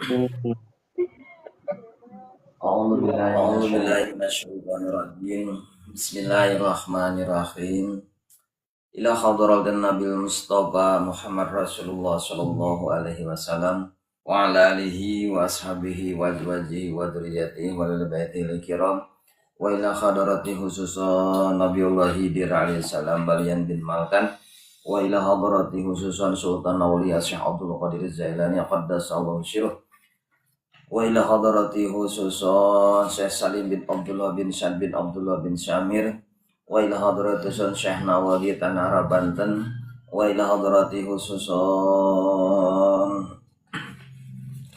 A'udzu billahi minasyaitonir rajim. Bismillahirrahmanirrahim. Ila hadratin Nabil Mustafa Muhammad Rasulullah sallallahu alaihi wasallam wa ala alihi wa ashabihi wa azwajihi wa dzurriyyatihi wa lil baitihi kiram wa ila hadrati khususan Nabiullah Khidir alaihi salam Balian bin Malkan wa ila hadrati khususan Sultan Auliya Syekh Abdul Qadir Jailani qaddasallahu sirruh wa ila hadrati khususan Syekh Salim bin Abdullah bin Syad bin Abdullah bin Syamir wa ila hadrati Syekh Nawawi Tanah Arab Banten wa ila hadrati khususan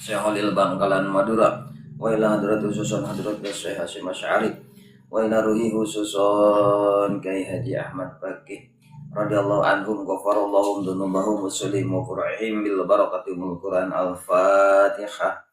Syekh Khalil Bangkalan Madura wa ila hadrati khususan hadrat Syekh Hasyim Asy'ari wa ila ruhi khususan Kiai Haji Ahmad Fakih radhiyallahu anhum ghafarallahu dzunubahum wa sulimu fur'ihim bil barakati mul Quran. Al-Fatihah.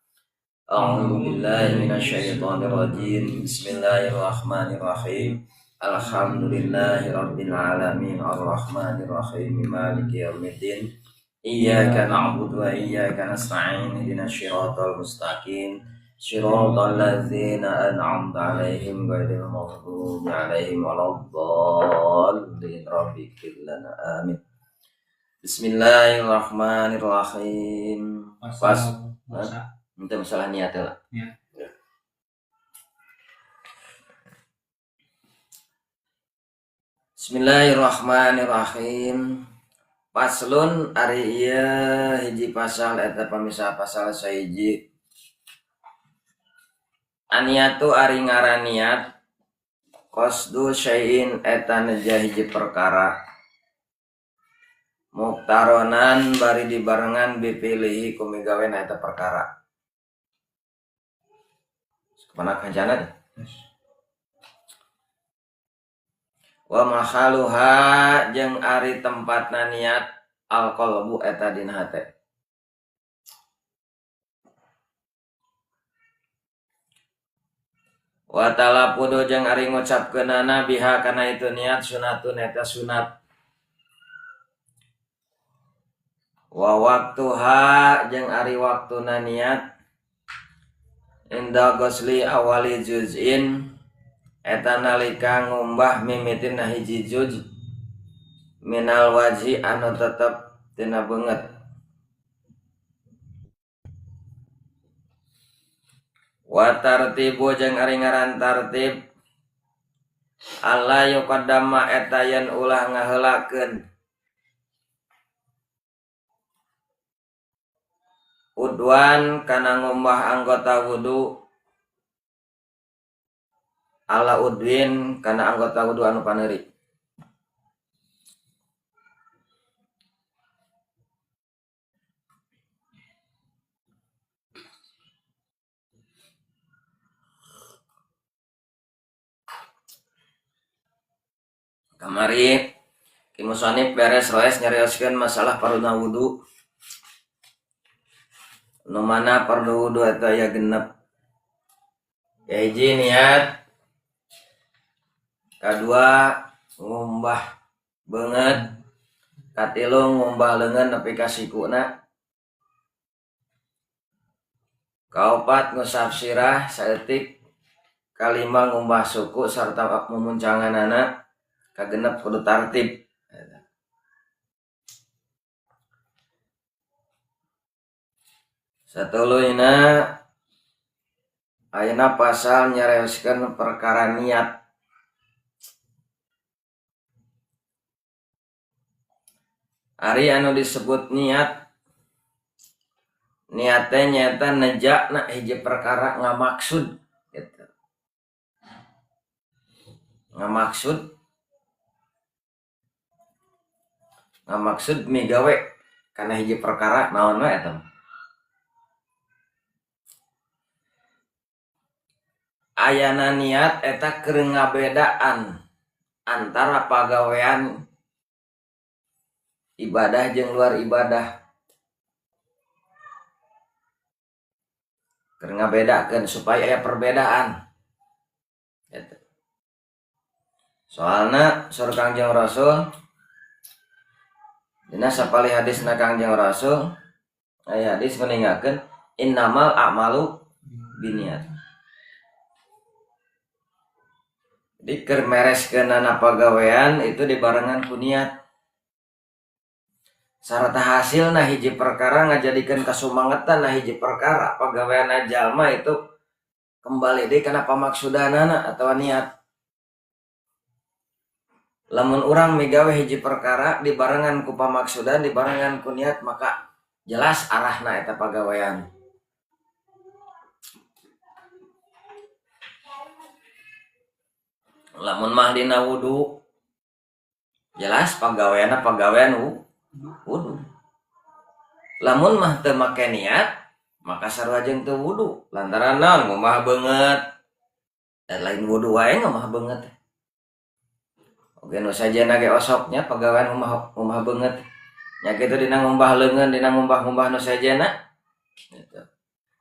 A'udzu billahi minasyaitonir rajim. Bismillahirrahmanirrahim. Alhamdulillahi rabbil alamin arrahmanir rahim maliki yaumiddin. Iyyaka na'budu wa iyyaka nasta'in ihdinas siratal mustaqim siratal ladzina an'amta 'alaihim ghairil maghdubi 'alaihim waladdallin. Rabbighfir lana amin. Bismillahirrahmanirrahim. Pas itu masalah niat lah. Ya. Bismillahirrahmanirrahim. Paslon ari ieu hiji pasal eta pamisah pasal sahiji. Aniatu ari ngaran niat qasdu syai'in eta neja hiji perkara. Muktaronan bari dibarengan bipilihi ku migawe eta perkara. Kemana kancana teh? Wa mahaluha jeung ari tempatna niat alqalbu eta dina hate. Wa talafudu jeung ari ngucapkeunana biha kana itu niat sunatun eta sunat. Wa waktuha jeung ari waktuna niat inda ghusli awali juz'in eta nalika ngumbah mimitina hiji juz minal wajhi anu tetep tina beungeut. Wa tartibu jeung ari ngaran tartib alla yuqaddama eta yen ulah ngaheulakeun udwan kana ngumbah anggota wudu ala udwin kana anggota wudu anu paneuri. Kamari Ki Musonif beres roes nyarioskeun masalah paruna wudu. Nu mana perlu wudu eta aya genep. Hiji niat, kadua ngumbah beungeut, katilu ngumbah leungeun nepi ka sikuna, kaopat ngusap sirah saeutik, kalima ngumbah suku sarta mumuncanganana, kagenep kudu tartib. Satuluyna ayeuna pasal nyarioskeun perkara niat. Ari anu disebut niat, niat teh nyaeta nejana hiji perkara ngamaksud gitu. Ngamaksud migawe kana hiji perkara naon we eta. Ayana niat eta keur ngabedaan antara pagawean ibadah jeung luar ibadah. Keur ngabedakeun supaya aya perbedaan. Eta. Soalna saur Kangjeng Rasul dina sapalih hadisna Kangjeng Rasul aya hadis meninggalkeun Innamal a'malu binniyat. Jadi keur mereskeunana pagawean itu dibarengan ku niat. Sarta hasilna hiji perkara ngajadikeun kasumangetan na hiji perkara pagawean jalma itu kembali deui kana pamaksudanana atawa niat. Lamun urang migawe hiji perkara dibarengan ku pamaksudan, dibarengan ku niat, maka jelas arahna eta pagawean. Lamun mah dina wudu jelas pagaweanna pagawean wudu. Lamun mah teu make niat maka sarua jeung teu wudu lantaran naon ngomah beungeut. Dan lain wudu wae ngomah beungeut. Oge nu sajena ge osoknya pagawean ngomah beungeut. Nya kitu dina ngumbah leungeun, dina ngumbah-ngumbah nu sajena. Gitu.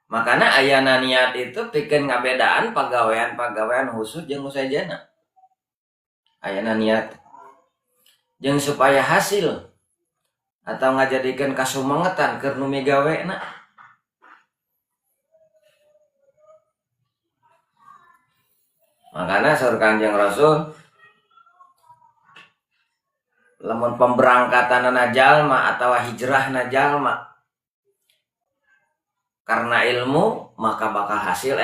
Makana ayana niat itu pikeun ngabedaan pagawean-pagawean khusus jeung nu sajena. Ayana niat jeung supaya hasil atau ngajadikeun kasumangetan keur nu migawena. Makana saur Kanjeng Rasul lamun pemberangkatanana jalma atawa hijrahna jalma karena ilmu maka bakal hasil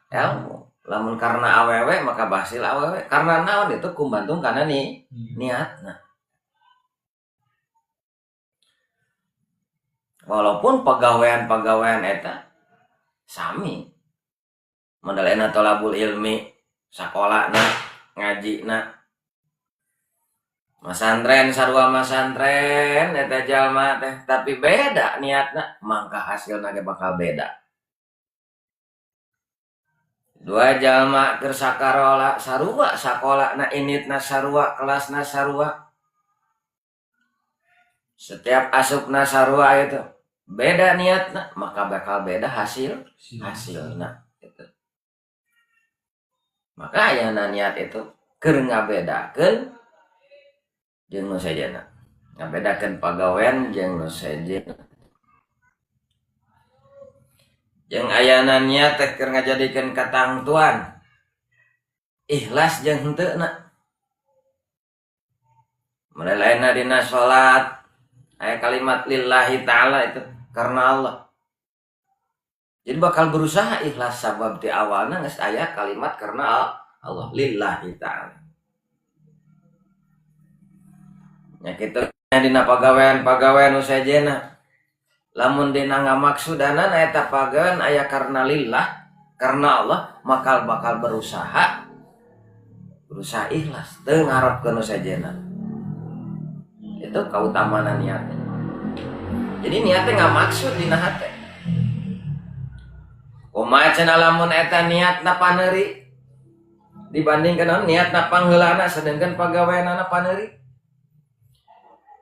ilmu. Lamun karena awewe maka hasil awewe. Karena naon itu kumbantung karena nih niatna. Walaupun pegawaian-pegawaian eta sami modalna tolabul ilmi sakolana ngajina masantren sarua masantren eta jalma teh tapi beda niatna mangka hasilna ge bakal beda. Dua jalma keur sakarola sarua sakolana initna sarua kelasna sarua setiap asupna sarua itu beda niatna maka bakal beda hasilna gitu. Maka ayana niat itu keur ngabedakeun jeung nu sejenna, ngabedakeun pagawean jeung nu sejenna. Jeung ayana niat teh keur ngajadikeun katangtuan ikhlas jeung henteuna. Mulai dina salat aya kalimat lillahi ta'ala itu karena Allah. Jadi bakal berusaha ikhlas sabab di awalna geus aya kalimat karena Allah lillahi ta'ala. Nya kitu dina pagawean-pagawean nu sejenna. Lamun dina ngamaksudana eta pagawean aya karena lillah, karena Allah, maka bakal berusaha ikhlas teu ngarepkeun nu sejenna. Itu kautamaan niatnya. Jadi niatnya nggak maksud dina hate. Kumaha cenah lamun eta niatna paneuri dibandingkeun niatna pangheulana sedengkeun pagaweanana paneuri.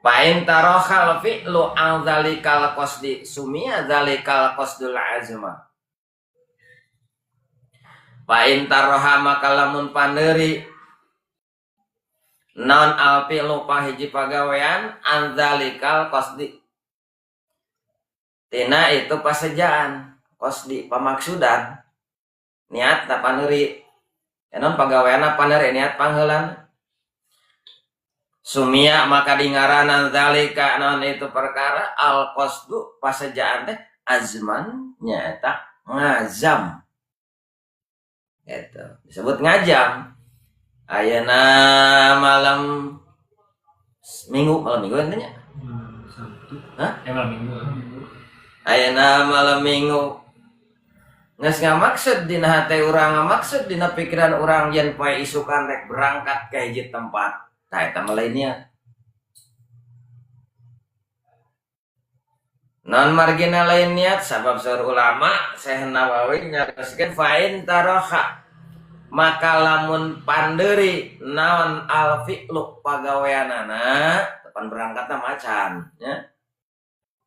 Pain tarohal fi'lu an zalikal qasdi sumia zalikal qasdul azma. Pain taroha maka lamun paneuri non al fi'lu pahiji pagawean an zalikal qasdi. Tina itu pasejaan, qasdi pamaksudan. Niat ta paneuri. Non pagaweanna paneuri niat pangheulana. Sumia maka dingaranan zalika non itu perkara al qasdu pasejaan teh azman nyaeta ngazam. Gitu. Disebut ngajam. Ayeuna malam minggu ente nya? Sabtu. Hah? Malam minggu. Ayeuna malam minggu. Geus ngamaksud dina hate urang, ngamaksud dina pikiran urang yen poe isukan rek berangkat ka hiji tempat. Tah eta mah lain niat. Non margina lain niat sabab saur ulama Syekh Nawawi nyarioskeun fa in taroha maka lamun panderi naon al fi'lu pagaweanana tepan berangkatna macan nya.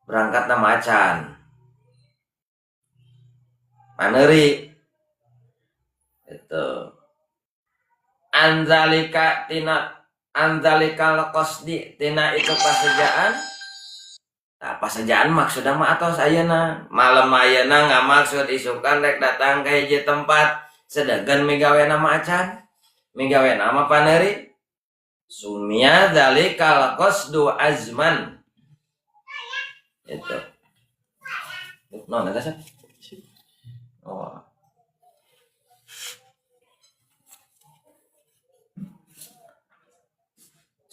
Berangkatna macan. Panderi itu anzalika tina anzalikal qasdi tina itu pasejaan Tah pasejaan maksudna mah atos ayeuna. Malem ayeuna ngamaksud isukan rek datang ka hiji tempat sedengkeun migawena mah acan. Migawena mah paneuri. Sumia dzalikal qasdu azman. Itu. Naon eta sih? Oh.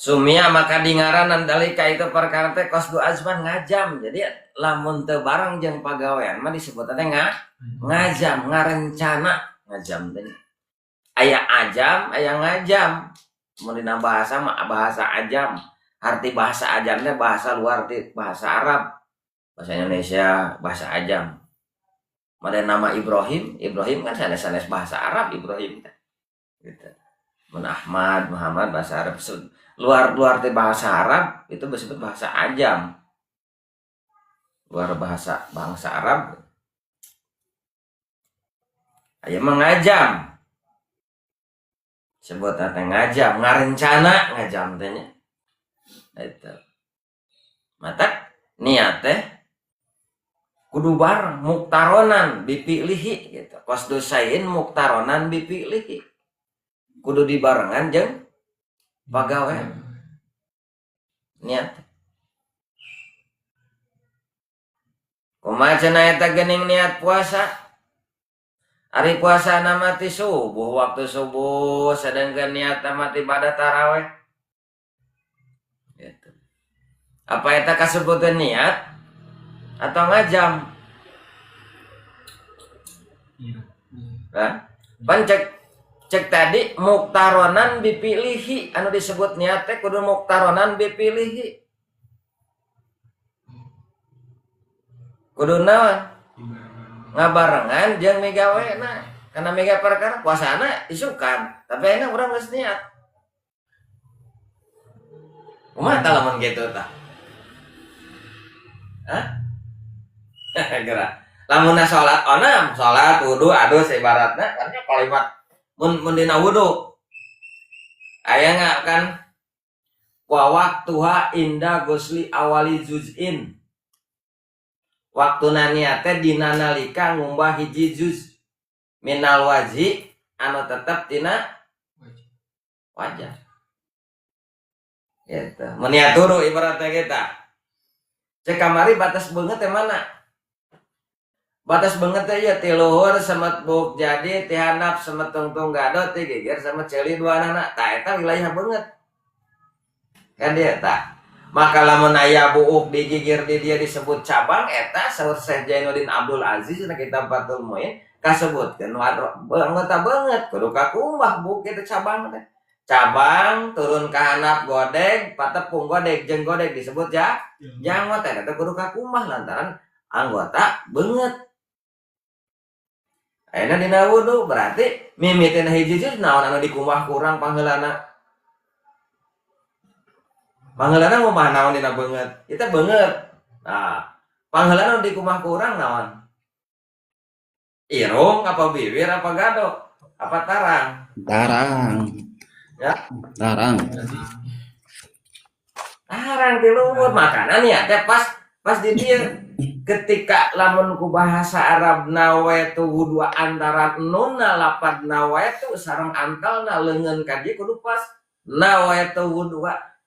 Sumia maka dingaranan dalika itu perkara teh qasdu azman ngajam. Jadi lamun teu bareng jeung pagawean mah disebutna teh ngajam, ngarencana, ngajam teh. Aya ajam, aya ngajam. Mun dina bahasa mah bahasa ajam. Arti bahasa ajam teh bahasa luar ti bahasa Arab. Bahasa Indonesia bahasa ajam. Mada nama Ibrahim, Ibrahim kan sanes-sanes bahasa Arab Ibrahim teh. Gitu. Mun Ahmad, Muhammad bahasa Arab. Luar-luar teh bahasa Arab itu disebut bahasa ajam. Luar bahasa bangsa Arab. Aya mengajam. Sebut teh ngajam, ngarencana ngajam teh nya. Eta. Mata niat teh kudu bareng muktaronan bipilihi gitu. Qasdu sayin muktaronan bipilihi. Kudu dibarengan jeung pagawean. Niat. Kumaha cenah eta geuning niat puasa? Ari puasa na mati subuh, waktu subuh sedangkan niat mati pada taraweh. Gitu. Apa eta kasebutan niat atau ngajam? Nah, pan cek tadi muktaronan dipilihi, anu disebut niat teh kudu muktaronan dipilihi. Kudu naon? Ngabarengan jeung migawena. Karena miga perkara puasana isukan, tapi ayeuna urang geus niat. Kumaha tah lamun kitu tah? Hah? Geura. Lamun salat onam, salat wudu adus ibaratna kan kalimat mun dina wudu. Aya nggak kan wa waktuha inda gusli awali juz'in. Waktuna niat teh dina nalika ngumbah hiji juz minal wajhi anu tetep tina wajah. Gitu. Mun niat turu ibaratna kita. Cek kamari batas beungeut teh mana? Batas beungeut teh ieu ti luhur semet buk jadi ti handap semet tungtung gadot ti gigir semet ceuli duanana. Tah eta wilayah beungeut. Kan dia tah. Maka lamun aya buuk di gigir di dia disebut cabang eta saur Syekh Jainuddin Abdul Aziz dina kitab Fathul Muin kasebutkeun anggota beungeut kudu kakumbah buuk eta cabang teh. Cabang turun ka handap godeg patepung godeg jeung godeg disebut janggot eta teh kudu kakumbah lantaran anggota beungeut. Ayeuna dina wudu berarti mimitina hiji juz naon anu dikumbah kurang pangheulana. Pangheulana ngumbah naon dina beungeut? Eta beungeut. Nah, pangheulana anu dikumbah kurang naon? Irung apa bibir apa gado? Apa tarang? Tarang. Ya. Tarang. Tarang ti luhur. Makana niat teh pas di dieu ketika lamun ku bahasa Arab nawaitu wudu antara nunna lapad nawaitu sareng antalna leungeun ka dieu kudu pas nawaitu wudu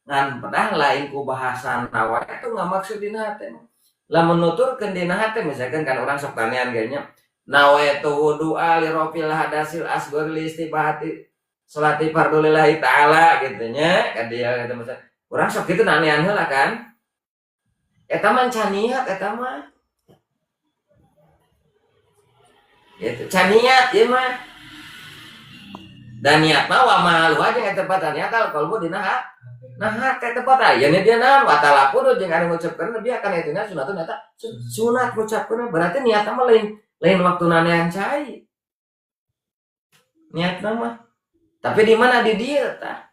ngan pedah lain ku bahasa nawaitu ngamaksud dina hate. Lamun nuturkeun dina hate misalkan kan urang sok tanian ge nya nawaitu wudu'a li rafil hadasil asghar li istibahati salati fardhu lillahi ta'ala gitu nya ka dieu gitu misalkan. Urang sok kitu nanian heula kan. Eta mah can niat eta mah. Gitu can niat ieu mah. Dan niat mah wa malu aja eta tempat niat al qalbu dina ha. Nah hate tempat aya nya dia naon wa talafudu jeung anu ngucapkeun dia kan eta nya sunatun eta sunat ngucapkeun berarti niat mah lain waktu nanean cai. Niat mah. Tapi di mana di dieu tah?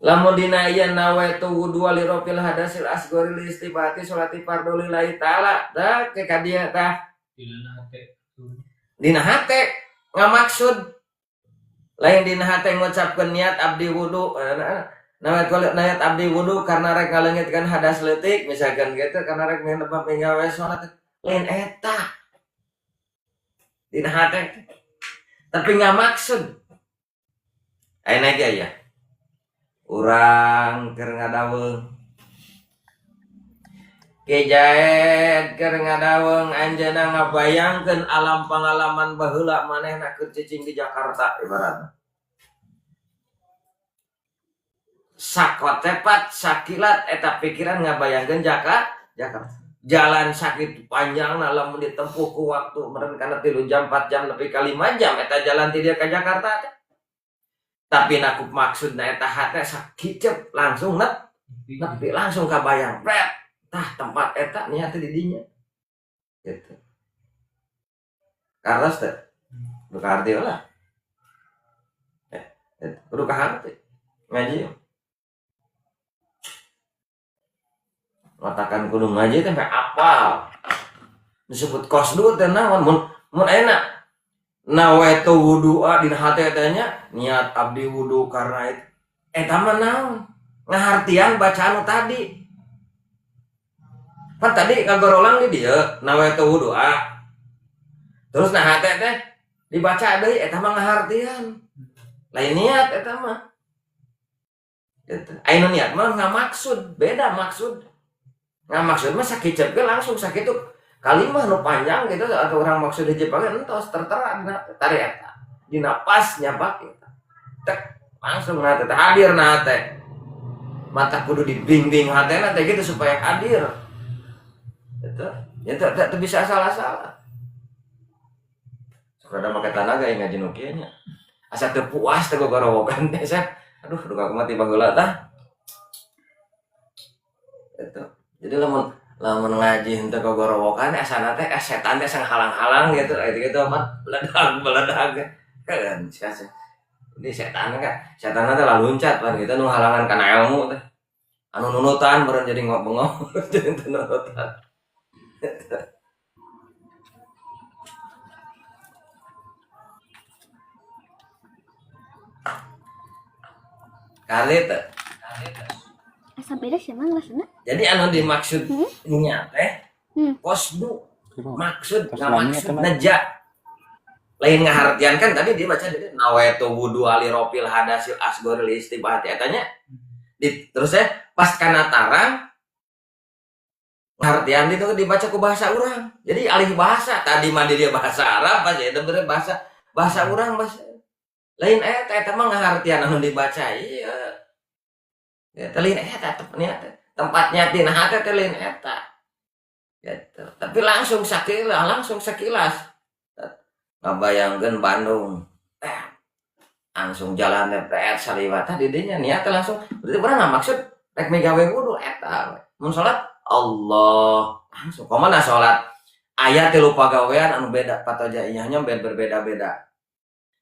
Lamun dina ieu nawaitu wudu li rafil hadasil asghari li istibahati salati fardhu lillahi ta'ala tah ke ka dieu tah. Dina hate. Dina hate ngamaksud lain dina hate ngucapkeun niat abdi wudu. Nawaitu niat abdi wudu karena rek ngaleungitkeun hadas leutik misalkan gitu, karena rek nebak migawe salat, lain eta dina hate, tapi nggak maksud. Ayeuna ge aya urang keur ngadaweung, Ki Jaed keur ngadaweung, anjeunna ngabayangkeun alam pangalaman baheula manehna keur cicing di Jakarta ibaratna. Sakotepat sakilat eta pikiran ngabayangkeun Jakarta. Jalan sakit panjang lamun ditempuh ku waktu meureun kana 3 jam 4 jam nepi ka 5 jam eta jalan ti dieu ka Jakarta teh. Tapi nakup maksudna eta hate sakicep langsung nepi langsung kabayang pret tah tempat eta niat di dinya gitu. Kartos teh kudu kaharti lah. Kudu kaharti ngaji. Matakan kudu ngaji teh sampai apal. Disebut kosdu teh naon mun enak. Nawaitu wudu'a dina hate teh nya niat abdi wudu karena itu. Eta mah naon? Ngahartian bacaan tadi. Pan tadi kagorolang di dieu nawaitu wudu'a. Terus nah hate teh dibaca deui eta mah ngahartian. Lain niat eta mah. Gitu. Aya nu niat mah ngamaksud, beda maksud. Nah maksud mah sakicep ge langsung sakitu kalimah nu panjang gitu atau orang maksud hiji pake entos tertera dina tari eta. Dina pas nyapak gitu. Tek langsung na teh hadir na teh. Mata kudu dibimbing hatena teh gitu supaya hadir. Gitu. Ya teu bisa salah-salah. Sok rada make tanaga yang ngaji nu kieu nya. Asa teu puas teh gogorowokan teh saya. Aduh, duka kumaha tiba heula tah. Gitu. Jadi lamun ngaji henteu gogorowokan asana teh setan teh halang-halang gitu, gitu gitu amat meledak kan sia. Ini setan kan, setan teh laluncat pan gitu nu halangan kana ilmu teh. Anu nunutan meureun jadi ngok-bengok jadi teu nunutan. Kali teh. Asa beda sih emang rasanya. Jadi anu dimaksud niat teh kosdu maksud nggak maksud neja lain ngahartian kan tadi dia baca jadi nawaitu wudu ali ropil hadasil asgoril istibahati etanya di, terus ya pas kana tarang ngahartian itu dibaca ku bahasa urang. Jadi alih bahasa tadi mah dia bahasa Arab pas itu bener bahasa urang bahasa lain eta eta mah ngahartian anu dibaca iya. Ya lain eta niat tempatnya tina hate teh lain eta. Gitu. Tapi langsung sekilas ngabayangkeun Bandung. Langsung jalan teh saliwat di dinya niat langsung berarti urang nggak maksud rek migawe wudu eta. Mun salat Allah langsung kumaha salat aya tilu pagawean anu beda patojaiyahnya berbeda-beda.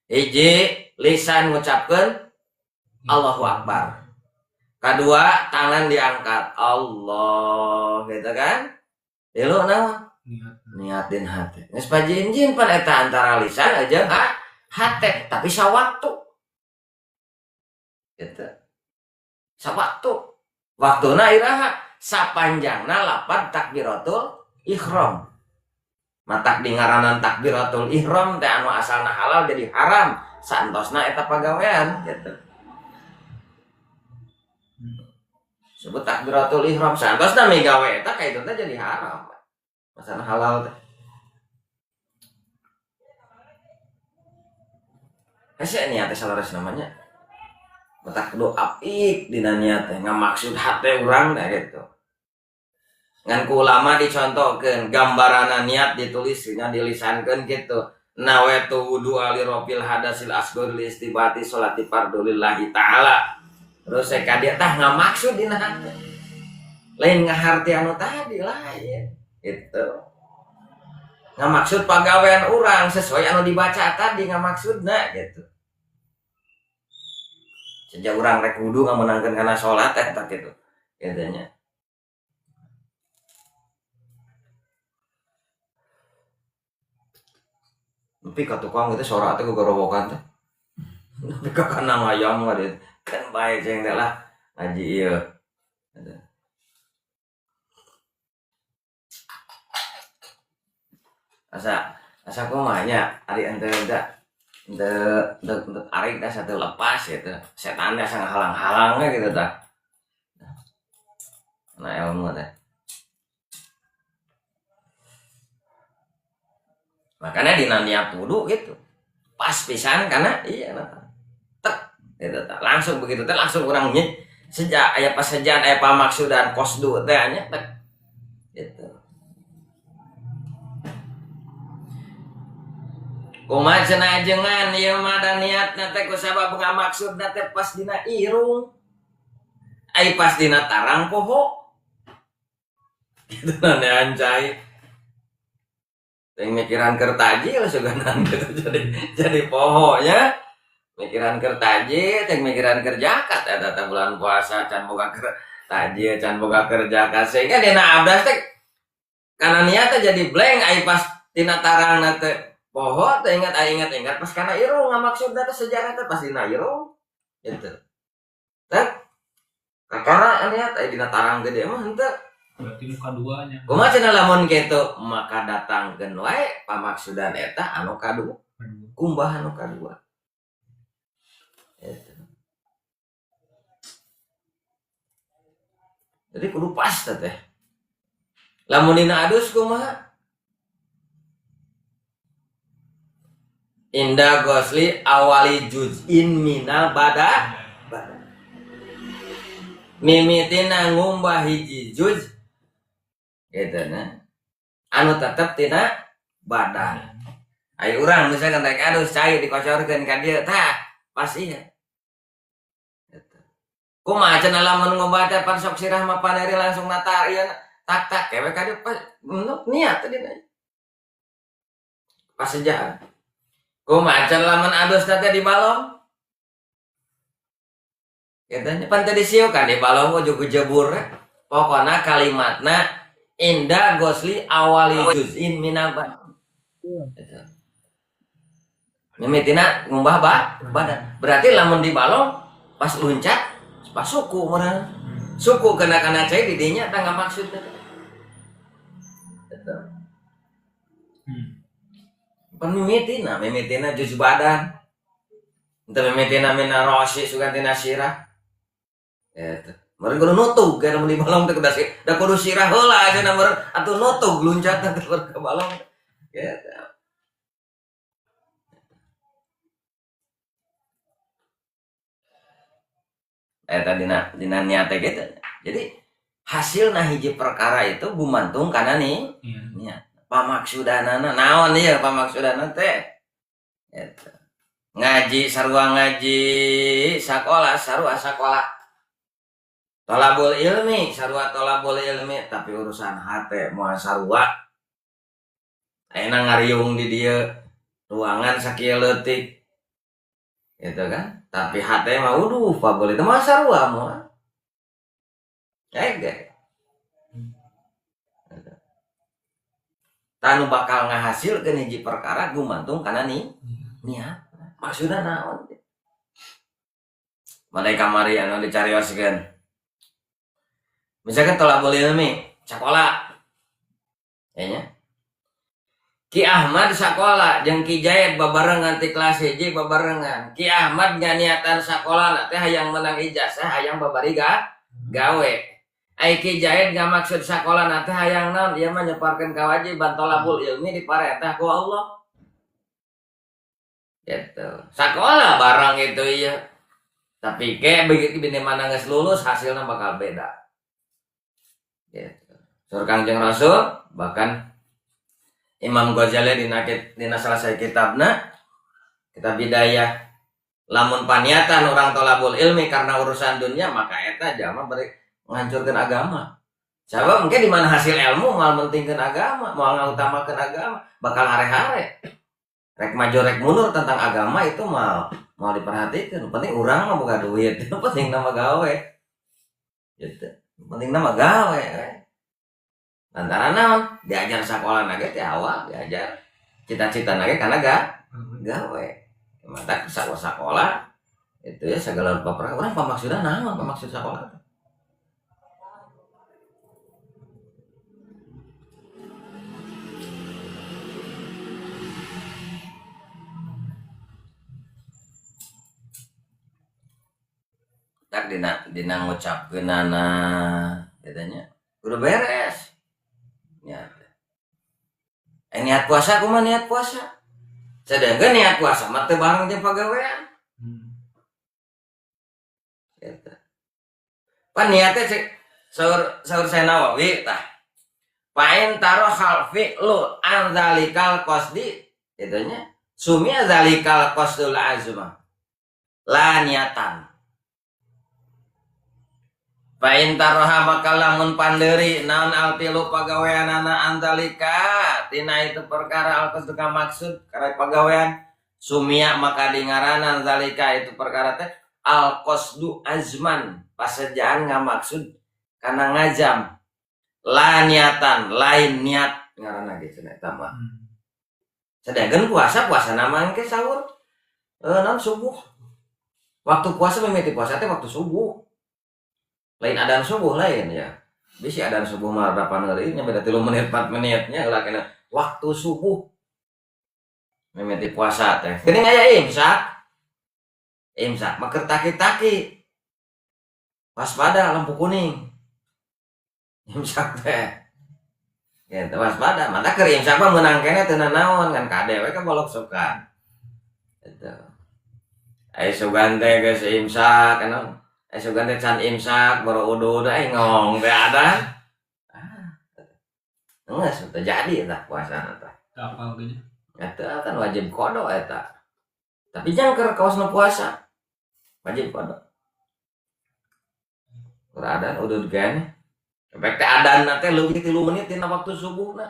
Hiji lisan ngucapkeun Allahu Akbar. Kedua tangan diangkat Allah gitu kan. Tilu naon? Niatin hati. Geus pajinjin pan eta antara lisan aja hate tapi sawaktu. Gitu. Sawaktu. Waktuna iraha sapanjangna lapad takbiratul ihram. Matak di ngaranan takbiratul ihram teh anu asalna halal jadi haram saentosna eta pagawean gitu. Sebut takbiratul ihram saentosna migawe eta ka itu teh jadi haram. Masalah halal teh. Hese niat teh salares namanya. Matak kudu apik dina niat teh ngamaksud hate urang teh gitu. Ngan ku ulama dicontohkeun gambarana niat ditulis nya dilisankeun gitu. Nawaitu wudu ali ropil hadasil asghar li istibati salati fardhu lillahi ta'ala. Terus saya kadia tah ngamaksud dina hate. Lain ngaharti anu tadi lain gitu. Ngamaksud pagawean urang sesuai anu dibaca tadi ngamaksudna gitu. Sejak urang rek wudu ngamenangkeun kana salat teh tak gitu. Gitu nya. Nepi ka tukang gitu sora teh gogorowokan teh. Nepi ka kandang ayam mah dieu. Kan bae ceng teh lah. Ngaji ieu. Asa asa kumaha nya ari ente teh ente ente ente tarik teh satu lepas gitu. Setan teh asa ngahalang-halangna gitu tah. Nah ilmu teh. Makanya dina niat wudu gitu. Pas pisan karena iya nah, tek gitu tah. Langsung begitu teh langsung urang nyet sejak aya pasejaan aya pamaksudan kosdu teh nya tek gitu. Kumaha cenah ajengan ieu mah da niatna teh kusabab ngamaksudna teh pas dina irung. Ai pas dina tarang poho. Gitu nanean cai. Teh mikiran keur tajil suganan gitu jadi poho nya. Mikiran keur tajil teh mikiran keur zakat eta teh bulan puasa can boga keur tajil can boga keur zakat sehingga dina abdas teh kana niat teh jadi blank ai pas dina tarangna teh poho teh ingat ai ingat-ingat pas kana irung ngamaksudna teh sejarah teh pas dina irung gitu. Teh kakara niat ai dina tarang gede mah henteu. Berarti nu kaduanya. Kumaha cenah lamun kitu maka datangkeun wae pamaksudan eta anu kadua. Kumbah anu kadua. Gitu. Jadi kudu pas teh. Lamun dina adus kumaha? Indah gosli awali juz'in minal bada. Mimitina ngumbah hiji juz gitu nah. Anu tetep tina badan. Ayo urang misalkan rek adus cai dikocorkeun ka dieu tah pas ieu. Gitu. Kumaha cenah lamun ngumbah teh pan sok sirah mah paneri langsung natar ieu tak tak kewe ka dieu pas niat tadi pas sejaan. Kumaha cenah lamun adus teh di balong? Katanya pan tadi siu kan di balong ujug jebur. Pokona kalimatna indah gosli awali juz'in minaba. Mimitina ngumbah badan. Berarti lamun di balong pas luncat pas suku meureun. Suku kena kana cai di dinya tah ngamaksudna. Gitu. Pan mimitina juz badan. Henteu mimitina mina rosi sugan tina sirah. Gitu. Meureun kudu nutug kana mun di balong teh kudu da kudu sirah heula cenah meureun atuh nutug luncatna teh ke balong. Gitu. Eta dina niat teh gitu. Jadi hasilna hiji perkara itu gumantung kana nih niat. Pamaksudanana naon ieu pamaksudanana teh? Gitu. Ngaji sarua ngaji sakola sarua sakola. Tolabul ilmi sarua tolabul ilmi tapi urusan hate moal sarua. Ayeuna ngariung di dieu ruangan sakieu leutik. Gitu kan? Tapi hate mah uduh pabol itu mah sarua moal. Ege. Tanu bakal ngahasilkeun hiji perkara gumantung kana nih niat. Maksudna naon? Madai kamari anu dicarioskeun. Misalkan tolabul ilmi sakola. Ya nya. Ki Ahmad sakola jeung Ki Jaid babarengan ti kelas 1 babarengan. Ki Ahmad nganiatan sakola teh hayang menang ijazah hayang babari gawe. Ai Ki Jaid ngamaksud sakola teh hayang naon? Ieu mah nyeparkeun kawajiban tolabul ilmi diparentah ku Allah. Gitu. Sakola barang itu iya. Tapi ke begitu bini mana geus lulus hasilnya bakal beda. Gitu. Sur Kangjeng Rasul bahkan Imam Ghazali dina salah satu kitabna kitab Bidayah lamun paniatan orang tolabul ilmi karena urusan dunia maka eta jalma bari menghancurkan agama. Sabab mungkin di mana hasil ilmu moal mentingkeun agama, moal ngautamakeun agama, bakal hare-hare. Rek maju rek mundur tentang agama itu moal diperhatikan. Penting urang mah boga duit, penting nama gawe. Gitu. Penting nama gawe. Lantaran naon? Diajar sakola nage teh awal diajar cita-cita nage karena gawe. Mata sakola Itu ya segala rupa perkara urang pamaksudna naon pamaksud sakola teh. Tak dina ngucapkeunana kitu nya. Udah beres. Niat. Niat puasa kumaha niat puasa? Sedangkan niat puasa mah teu bareng jeung pagawean. Gitu. Pan niatnya cek saur saya Nawawi tah. Pain taruh hal fi'lu an zalikal qasdi kitu nya. Sumia zalikal qasdul azma. La niatan. Pain taroha maka lamun panderi naon altilu pagaweanana anzalika tina itu perkara alqasdu ka maksud karena pagawean sumia maka dingaranan zalika itu perkara teh alqasdu azman pasejaan ngamaksud kana ngajam la niatan lain niat ngaranna ge cenah eta mah. Sedangkan puasa nama engke sahur naon subuh. Waktu puasa mimiti puasa teh waktu subuh. Lain adan subuh lain ya. Bisi adan subuh mah 8 heureuy nya beda 3 menit 4 menitnya lah kena waktu subuh. Mimiti puasa teh. Geuning aya imsak. Imsak mah keur taki-taki. Waspada lampu kuning. Imsak teh. Gitu waspada, mata keur imsak mah meunang keneh teu nanaon kan kade we ka bolok suka. Gitu. Aya sugan teh geus imsak kan. Sugan teh can imsak baru udah ngong teh ada. Geus teu jadi tah puasana tah. Apal ge nya. Eta kan wajib qada eta. Tapi jangker kaosna puasa. Wajib qada. Keur adan udud keneh. Efek teh adan teh leuwih 3 menit dina waktu subuhna.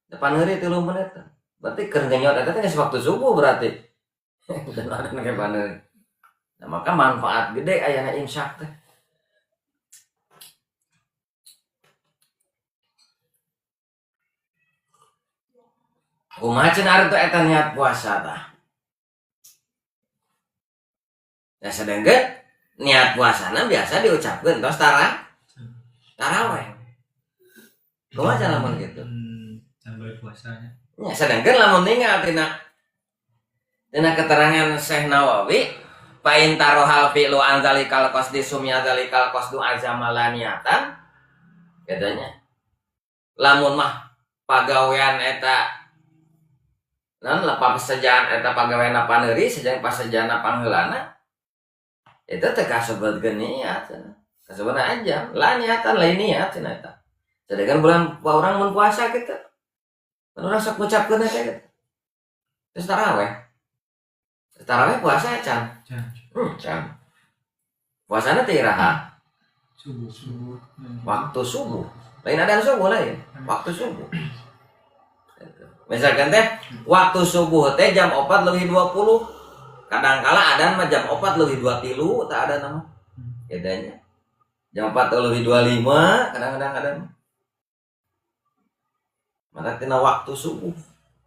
Depan heureuy 3 menit. Berarti keur ngenyot eta teh geus waktu subuh berarti. Dan adan ge paneuri. Nah, maka manfaat gede ayana imsak teh. Kumaha cenah ari teh eta niat puasa tah? Ya sedengkeun niat puasana biasa diucapkeun tos taraweh. Kumaha cenah lamun kitu? Sampai puasanya. Nya sedengkeun lamun ningal tina keterangan Syekh Nawawi pain tarohal fi'lu an zalikal qasdi sumya zalikal qasdu azama la niatan katanya lamun mah pagawean eta naon lah pasejaan eta pagawean paneuri sejang pasejana pangheulana eta teh kasebutkeun niat cenah kasebutna aja la niatan lain niat cenah eta sedangkan bulan urang mun puasa kitu kan urang sok ngucapkeun eta kitu terus taraweh taraweh puasa can. Can. Puasana teh iraha? Subuh. Waktu subuh. Lain adan subuh lain. Waktu subuh. Misalkan teh waktu subuh teh jam 4:20. Kadangkala adan mah jam 4:23 tah adan mah. Bedanya. Jam 4:25 kadang-kadang adan mah. Maka tina waktu subuh.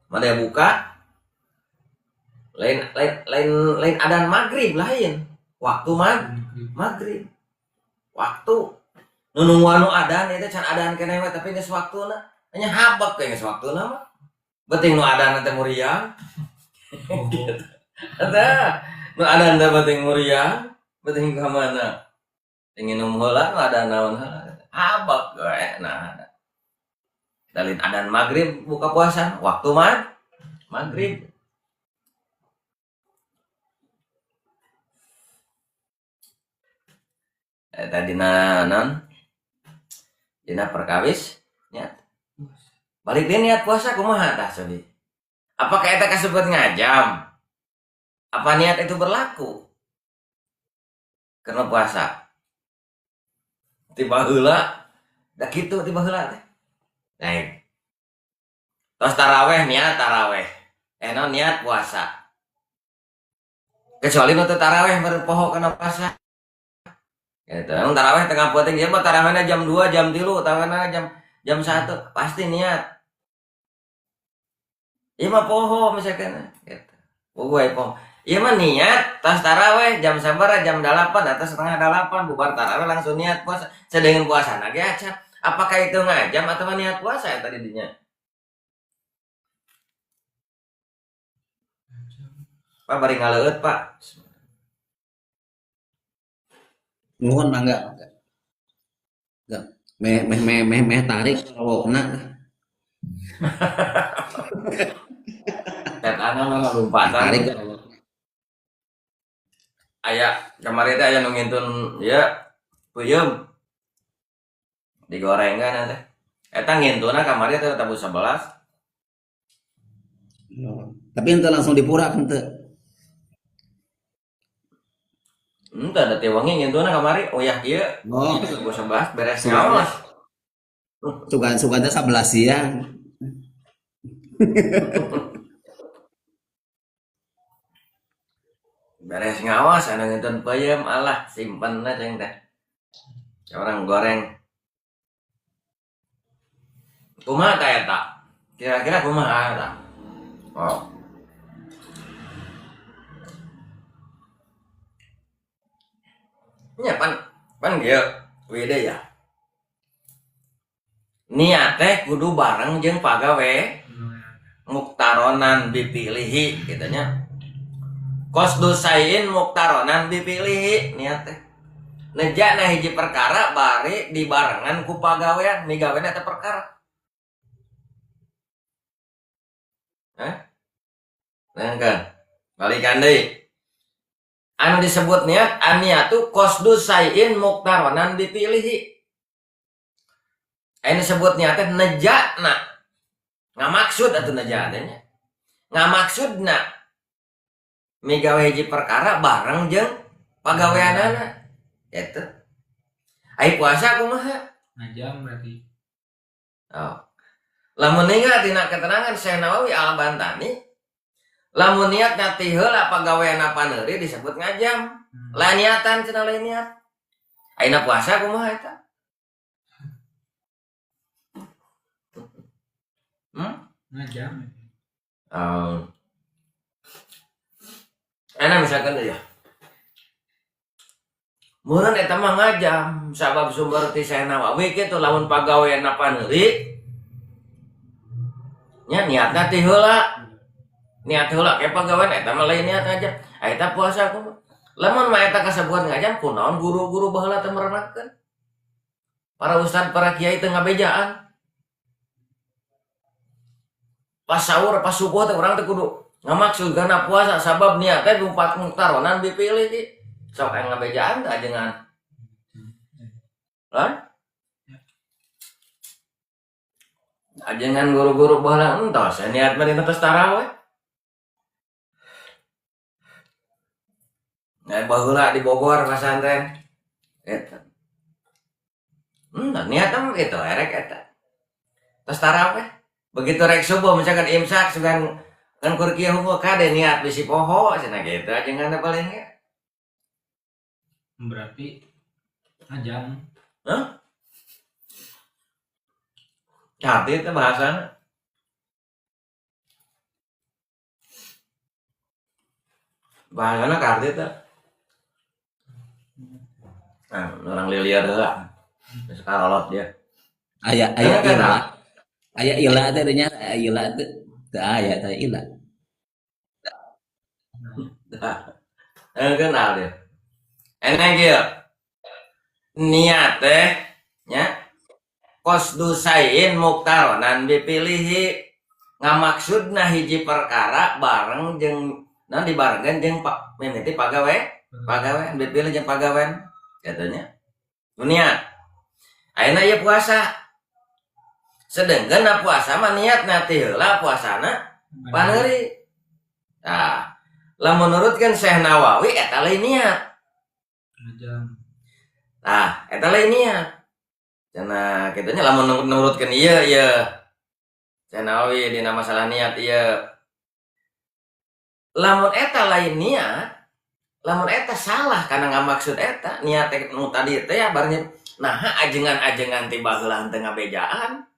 Mada buka lain adan maghrib lain waktu maghrib waktu nu nungguan nu adan eta can adan keneh we tapi geus waktuna nya habek we geus waktuna mah beuting nu adan teh muriang eta nu adan teh beuting muriang beuting ka mana nginum heula nu adan naon heula habek we nah dalin adan maghrib buka puasa waktu maghrib. Eta dina non dina perkawis niat balik deui niat puasa kumaha tah sobi apakah eta kasebut ngajam apa niat itu berlaku karena puasa tiba heula da kitu tiba heula teh naik tos taraweh niat taraweh non niat puasa kecuali nu teu taraweh baru poho kana puasa. Gitu. Emang taraweh tengah peuting ieu mah tarawehna jam 2, jam 3, tarawehna jam 1, pasti niat. Ieu mah poho misalkan gitu. Poho poho. Ieu mah niat tas taraweh jam sabaraha jam 8 atau 7:30 bubar taraweh langsung niat puasa. Sedengkeun puasana ge acan. Apakah itu ngajam atau niat puasa eta di dinya? Pak bari ngaleueut, Pak. Nuhun mangga. Enggak. Meh meh meh meh meh tarik rokokna. Tetana mah lompatan. Tarik rokokna. Aya kamari teh aya nu ngintun ieu peuyeum. Digorengan teh. Eta ngintuna kamari teh tabuh 11. No. Tapi ente langsung dipurak ente. Ente ada teh wangi ngintuna kamari uyah kieu. Oh. Tabuh 11 beres ngaos. Sugan-sugan teh 11 siang. Beres ngawas anu ngintun peuyeum alah simpenna cing teh. Orang goreng. Kumaha ta eta? Kira-kira kumaha eta? Oh. Nya pan kieu wede ya. Niat teh kudu bareng jeung pagawe muktaronan dipilihi kitu nya. Qasdu sayin muktaronan dipilihi niat teh. Nejana hiji perkara bari dibarengan ku pagawean migawean eta perkara. Hah? Nangkan. Balikan deui. Anu disebut niat aniatu qasdu sayin muktaronan dipilihi. Anu disebut niat teh nejana. Ngamaksud atuh nejana nya. Ngamaksudna migawe hiji perkara bareng jeung pagaweanana. Eta. Ai puasa kumaha? Ngajam berarti. Oh. Lamun ningal tina keterangan Syekh Nawawi Al-Bantani, lamun niatna ti heula pagaweanna paneuri disebut ngajam. Lah niatan cenah lain niat. Ayeuna puasa kumaha eta? Ngajam. Oh. Enak misalkan ya. Meureun eta mah ngajam sabab sumber ti Syekh Nawawi kitu lamun pagaweanna paneuri nya niatna ti heula. Niat heula ke pagawean eta mah lain niat ngajam. Eta puasa kumaha? Lamun mah eta kasebut ngajam kunaon guru-guru baheula teh merenahkeun. Para ustad, para kiai teh ngabejaan. Pas sahur, pas subuh teh urang teh kudu ngamaksud kana puasa sabab niat teh lumpat muktaronan dipilih di. Sok aya ngabejaan teh ajengan. Hah? Ajengan guru-guru baheula entos niat mah dina tos taraweh. Nah, baheula di Bogor pasantren. Eta. Niat mah kitu erek eta. Tos taraweh. Begitu rek subuh misalkan imsak sugan kan kur kieu hukum kade niat bisi poho cenah kitu ajengan teh paling ge. Berarti ngajam. Hah? Hati itu bahasana. Bahasana karti itu. Nah, orang liar heula. Geus karolot dia. Aya aya ila. Aya ila teh nya, aya ila teh. Teu aya teh ila. Kenal dia. Enak kieu. Niat teh nya qasdu sayin muktaronan dipilihi ngamaksudna hiji perkara bareng jeung naon dibarengkeun jeung mimiti pagawe pagawean dipilih jeung pagawean kitu nya. Niat. Ayeuna ieu puasa. Sedengkeun na puasa mah niatna ti heula puasana paneuri. Tah, lamun nurutkeun Syekh Nawawi eta lain niat. Tah, eta lain niat. Cenah kitu nya lamun nurutkeun ieu ieu. Syekh Nawawi dina masalah niat ieu. Lamun eta lain niat, lamun eta salah kana ngamaksud eta niat teh nu tadi teh ya bareng naha ajengan-ajengan ti baheula teu ngabejaan.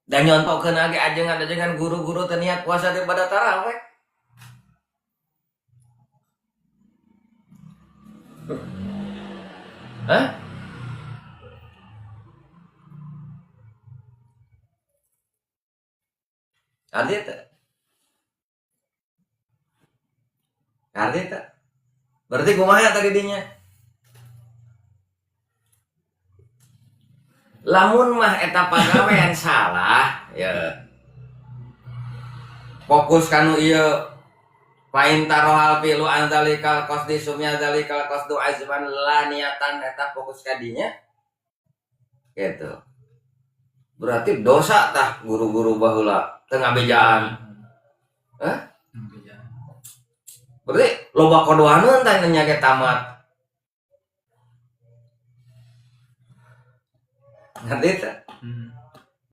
Dan nyontokeun age ajengan-ajengan guru-guru teh niat puasa teh pada taraweh. Hah? Arti teu? Arti teu? Berarti kumaha tadi dinya? Lamun mah eta pagawean salah ya. Fokus kanu ieu pain tarohal fi'lu an zalikal qasdi sumya zalikal qasdu azman la niatan eta fokus ka dinya. Gitu. Berarti dosa tah guru-guru baheula teu ngabejaan. Hah? Berarti loba kodohaneun tah nya ge tamat. Ngerti teh?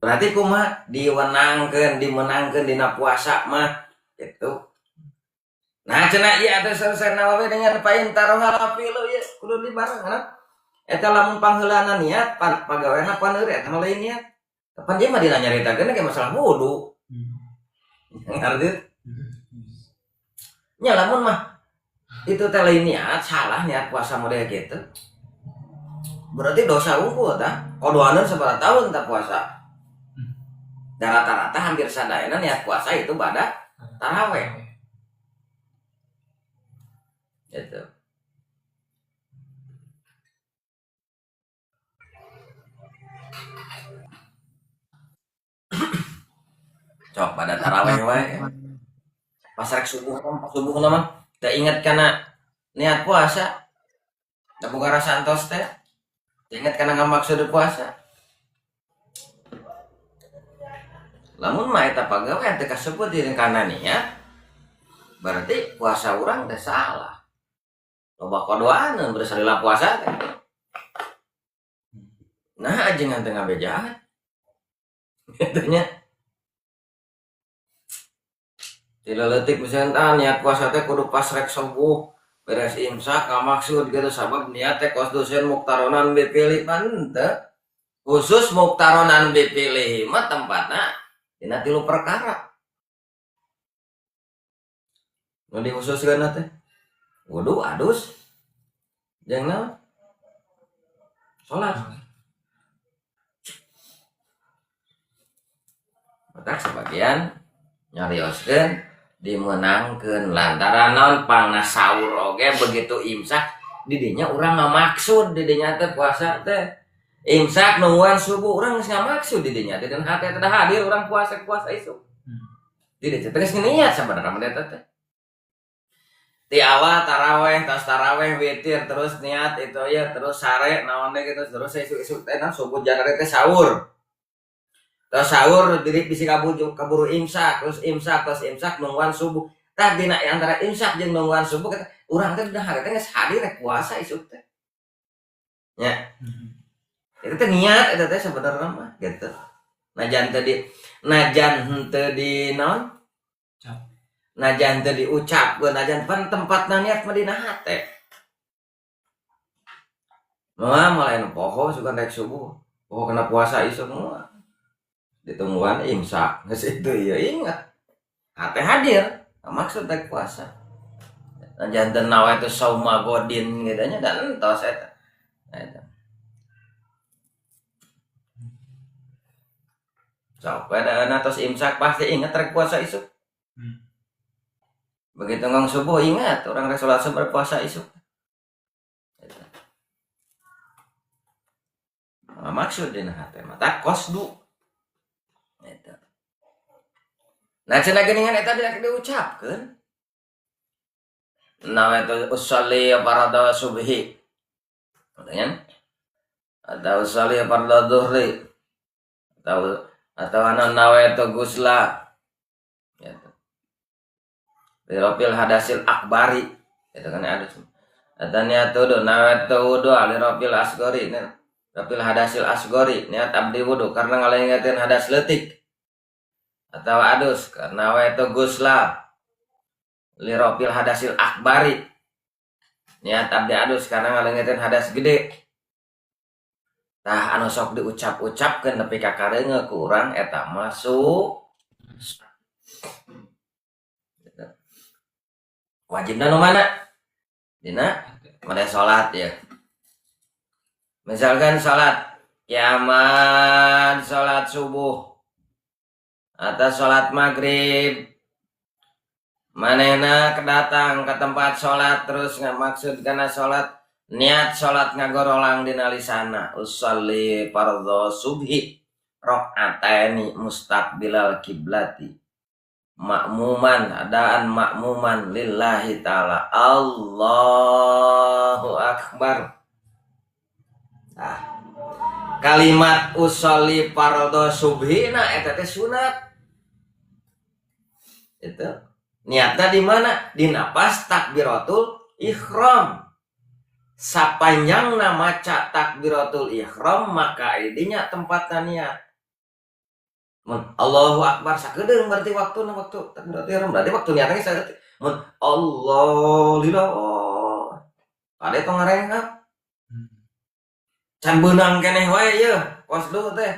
Berarti kumaha diwenangkeun, dimenangkeun dina puasa mah gitu. Nah cenah ieu atuh selesai Nawawi dengan pain tarohal fi'lu ieu kudu dibareng. Eta lamun pangheulana niat pagaweana paneuri eta mah lain niat. Kapan dia mah dina nyaritakeun ge masalah wudu. Ngerti? Nya lamun mah itu teh lain niat, salah niat puasa model gitu. Berarti dosa unggul tah. Kodohaneun sabaraha tahun tah puasa. Dan rata-rata hampir sadayana niat puasa itu pada taraweh. Gitu. Cok pada taraweh wae. Pas rek subuh, pas subuh mah teu inget kana niat puasa. Da boga rasa antos teh. Teu inget kana ngamaksud puasa. Lamun mah eta pagawean teu kasebut dina kana niat, berarti puasa urang teh salah. Loba kodoaneun bersalila puasa teh. Nah ajengan teu ngabejaan. Kitu nya. Tidak letik misalnya niat puasa teh kudu pas rek subuh beres imsak ngamaksud gitu sabab niat teh kos dosen muktaronan dipilih pan teu. Khusus muktaronan dipilih mah tempatna dina tilu perkara. Nu dikhususkeun teh wudu, adus, jeung naon? Salat. Matak sebagian nyarioskeun dimenangkeun lantaran naon pangna sahur oge begitu imsak didinya urang ngamaksud didinya teh puasa teh imsak nungguan subuh urang geus ngamaksud didinya teh dan hate teh hadir urang puasa isuk. Didinya teh geus niat sabenerna mah eta teh. Ti awal taraweh tos taraweh witir terus niat itu ya terus sare naon deui gitu terus isuk-isuk teh naon subuh janare teh sahur. Terus sahur diri bisi kaburu imsak terus imsak nungguan subuh. Tah dina antara imsak jeung nungguan subuh kita urang teh udah harita geus hadir rek puasa isuk teh. Nya. Itu teh niat eta teh sebenarnya mah gitu. Najan teu di najan henteu di naon? Najan teu diucapkeun najan pan tempatna niat mah dina hate. Moal moal anu poho sugan rek subuh. Poho kena puasa isuk moal. Ditungguan imsak geus itu ieu ingat. Hate hadir, maksud rek puasa. Najan teu nawa itu sauma godin gitu nya dan entos eta. Nah eta. Sok we da tos imsak pasti ingat rek puasa isuk. Begitu ngong subuh ingat orang rek salat subuh puasa isuk. Nah, maksud dina hate mah tak qasdu. Eta. Nah cenah geuningan eta diucapkeun. Nah itu usolli farada subhi. Katanya atau usolli farada dhuhri. Atau ana nawaitu gusla. Gitu. Lirofil hadasil akbari. Itu kan ada. Atau niat wudu nawaitu wudu lirofil asgori. Rafil hadasil asgori niat abdi wudu karena ngalengetin hadas leutik. Atau adus karena nawaitu gusla lirofil hadasil akbari. Niat abdi adus karena ngalengetin hadas gede. Tah anu sok diucap-ucapkeun nepi ka kareunge ku urang eta masuk. Wajibna nu mana? Dina made salat ya. Misalkan salat kiamat, salat subuh atau salat maghrib, manehna kedatang ke tempat salat terus ngamaksud kana salat, niat salat ngagorolang dina lisana, usolli fardhu subhi rakaataini mustaqbilal kiblati makmuman, adaan makmuman lillahi ta'ala, Allahu akbar. Nah, kalimat usolli fardhu subhi na eta teh sunat. Itu niatna di mana? Di napas takbiratul ihram. Sapanjangna maca takbiratul ihram maka idinya tempatna niat. Mun Allahu akbar sakedeung berarti waktuna waktu takbiratul ihram berarti waktu niatna geus saeutik. Mun Allah lillah kade tong ngarengkap. Can beunang keneh wae yeuh kos du teh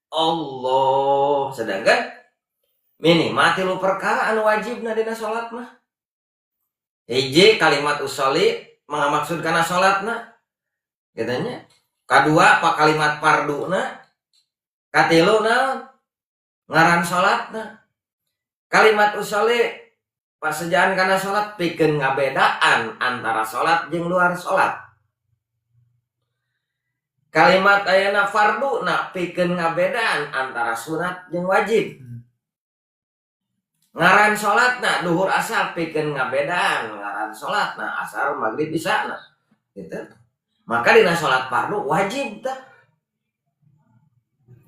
Allah. Sedangkan minimal tilu perkara anu wajibna dina salat mah. Hiji kalimat usolli mangamaksud kana salatna kitu nya. Kadua pa kalimat farduna, katilu naon ngaran salatna. Kalimat usolli pasejaan kana salat pikeun ngabedaan antara salat jeung luar salat. Kalimat ayana farduna pikeun ngabedaan antara sunat jeung wajib. Ngaran salatna duhur asar pikeun ngabedaan ngaran salatna asar maghrib isana gitu. Maka dina salat fardu wajib tah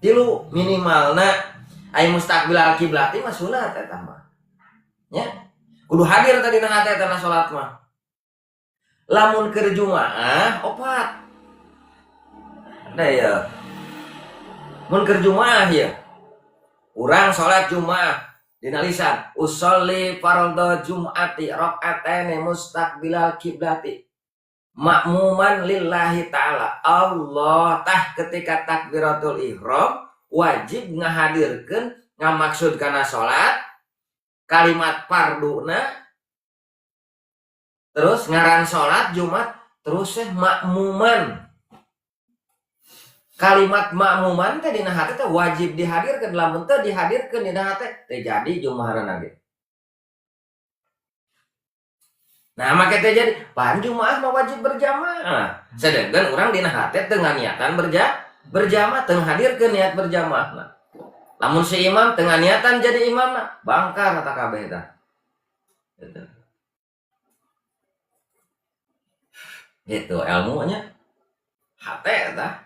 tilu minimalna. Ai mustaqbilal kiblati mah sunat eta mah nya, kudu hadir tadi na hate eta na salat mah. Lamun keur Jumaah opat. Ada ya. Mun keur Jumaah ya. Urang salat Jumaah dina lisan usolli fardhu jum'ati rakaataini mustaqbilal kiblati makmuman lillahi ta'ala. Allah tah ketika takbiratul ihram wajib ngahadirkeun ngamaksud kana salat kalimat farduna terus ngaran salat Jumat terus teh makmuman. Kalimat makmuman teh dina hate teh wajib dihadirkeun, lamun teu dihadirkeun dina hate teh jadi jumaharana ge. Nah, make teh jadi pan jumaah mah wajib berjamaah. Sedangkan urang dina hate teu nganiatan berjamaah, teu ngahadirkeun niat berjamaah. Lamun si imam teu nganiatan jadi imamna, bangkar eta kabeh tah. Gitu. Gitu ilmunya. Hate tah.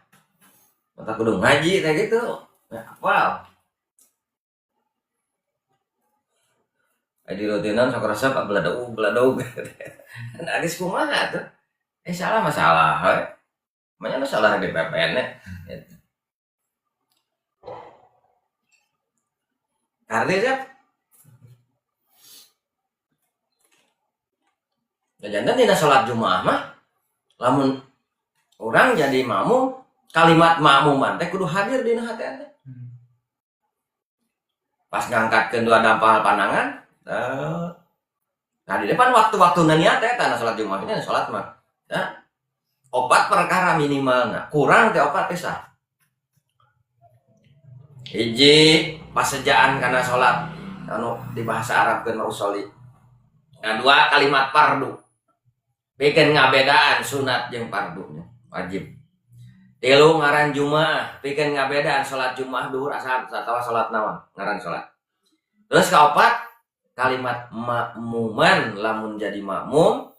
Mata kudu ngaji teh gitu. Ya, hafal. Di rutinan sok resep beladau. Nah, geus kumaha tuh? Salah masalah we. Manya nu salah di PPN nya. Gitu. Kardi siap? Nah, jantan dina salat Jumaah mah lamun urang jadi makmum, kalimat makmuman teh kudu hadir dina hate teh. Pas ngangkatkeun dua dampal panangan, nah di depan waktu-waktu niat teh tanah salat Jumaah nya salat mah. Nah, opat perkara minimalna, kurang teh opat teh sah. Hiji pasejaan kana salat anu di bahasa Arab keun usolli. Nah, dua kalimat fardu. Pikeun ngabedaan sunat jeung fardunya, wajib. Tilu ngaran Jumaah, pikeun ngabedaan salat Jumaah duhur asar atawa salat naon, ngaran salat. Terus kaopat kalimat makmuman lamun jadi makmum,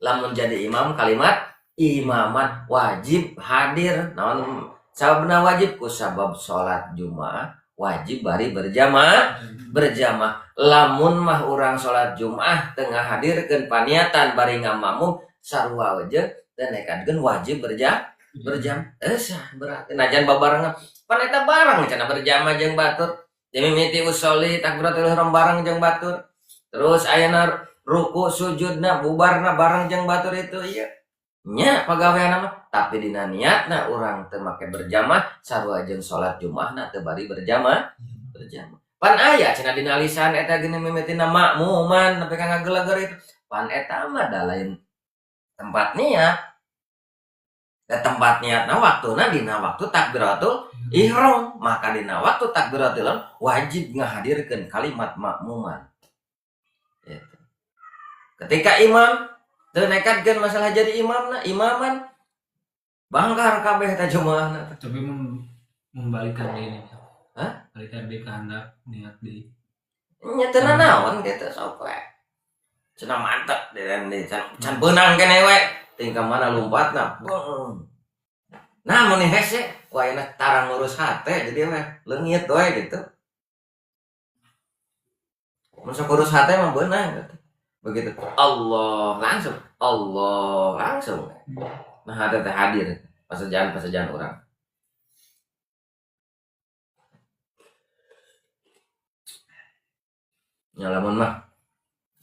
lamun jadi imam kalimat imaman wajib hadir. Naon sababna wajib? Ku sabab salat Jumaah wajib bari berjamaah, berjamaah. Lamun mah urang salat Jumaah tengah hadirkeun paniatan bari ngamakmum sarua jeung teu nekadkeun wajib berjamaah. Sah berarti najan babarengan pan eta bareng cenah berjamaah jeung batur. Mimiti usolli takbiratul ihram bareng jeung batur. Terus ayana ruku sujudna bubarna bareng jeung batur itu ieu. Nya pagaweanna mah tapi dina niatna urang teu make berjamaah sarua jeung salat Jumaahna teu bari berjamaah. Berjamaah. Pan aya cenah dina lisan eta geuning mimitina makmuman nepi ka ngageleger itu. Pan eta mah da lain tempat niat. Da tempat niatna waktuna dina waktu takbiratul ihram, maka dina waktu takbiratul ihram wajib ngahadirkeun kalimat makmuman. Gitu. Ketika imam teu nekatkeun masalah jadi imamna, imaman bangkar kabeh eta jemaahna. Tapi membalikan deui. Hah? Balikan deui ka handap niat deui. Nya teu nanaon kitu sok we. Cenah mantep deui can beunang keneh we. Tingkah mana lompatna. Nah mun hese wah ayeuna tarang ngurus hate jadi we leungit we gitu. Mun sok urus hate mah beunang gitu. Begitu Allah langsung, Allah langsung. Nah hate teh hadir pasejaan-pasejaan urang. Nya lamun mah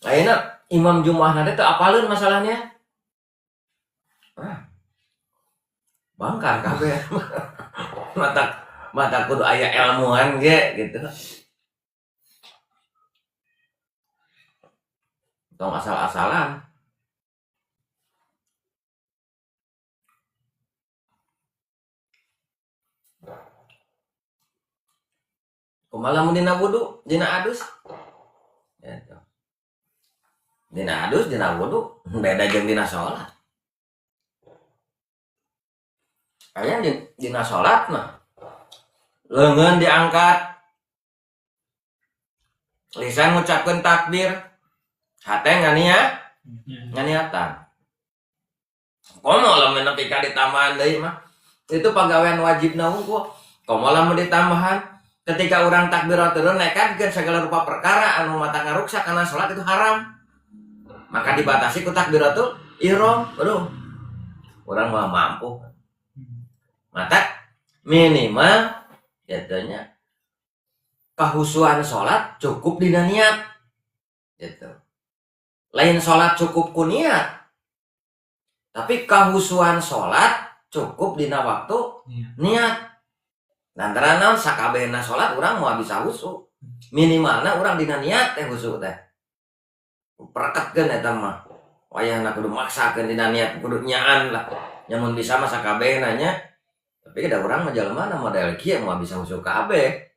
ayeuna imam Jumaah teh teu apaleun masalahnya. Ah. Bangkar kabeh. Mata kudu aya ilmuan ge gitu. Tong asal-asalan. Kumaha lamun dina wudu, dina adus? Gitu. Dina adus, dina wudu, beda jeung dina salat. Aya dina salat mah leungeun diangkat, lisan ngucapkeun takbir, hate nganiatan. Komo lamun nepi ka ditambahan deui mah, itu pagawean wajibna hungkul. Komo lamun ditambahan ketika urang takbiratul ihram nekatkeun segala rupa perkara anu mata ngaruksak kana salat itu haram. Maka dibatasi ku takbiratul ihram. Aduh. Urang mah mampu. Mata minimal jatuhnya kehusuan salat cukup dina niat. Gitu. Lain salat cukup ku niat. Tapi kehusuan salat cukup dina waktu niat. Lantaran naon sakabehna salat urang moal bisa husu. Minimalna urang dina niat teh husu teh. Pereketkeun eta mah. Wayahna kudu maksakeun dina niat kudu nyaan lah. Nya mun bisa mah sakabehna nya. Tapi da urang mah jelema na model kieu moal bisa husu kabeh.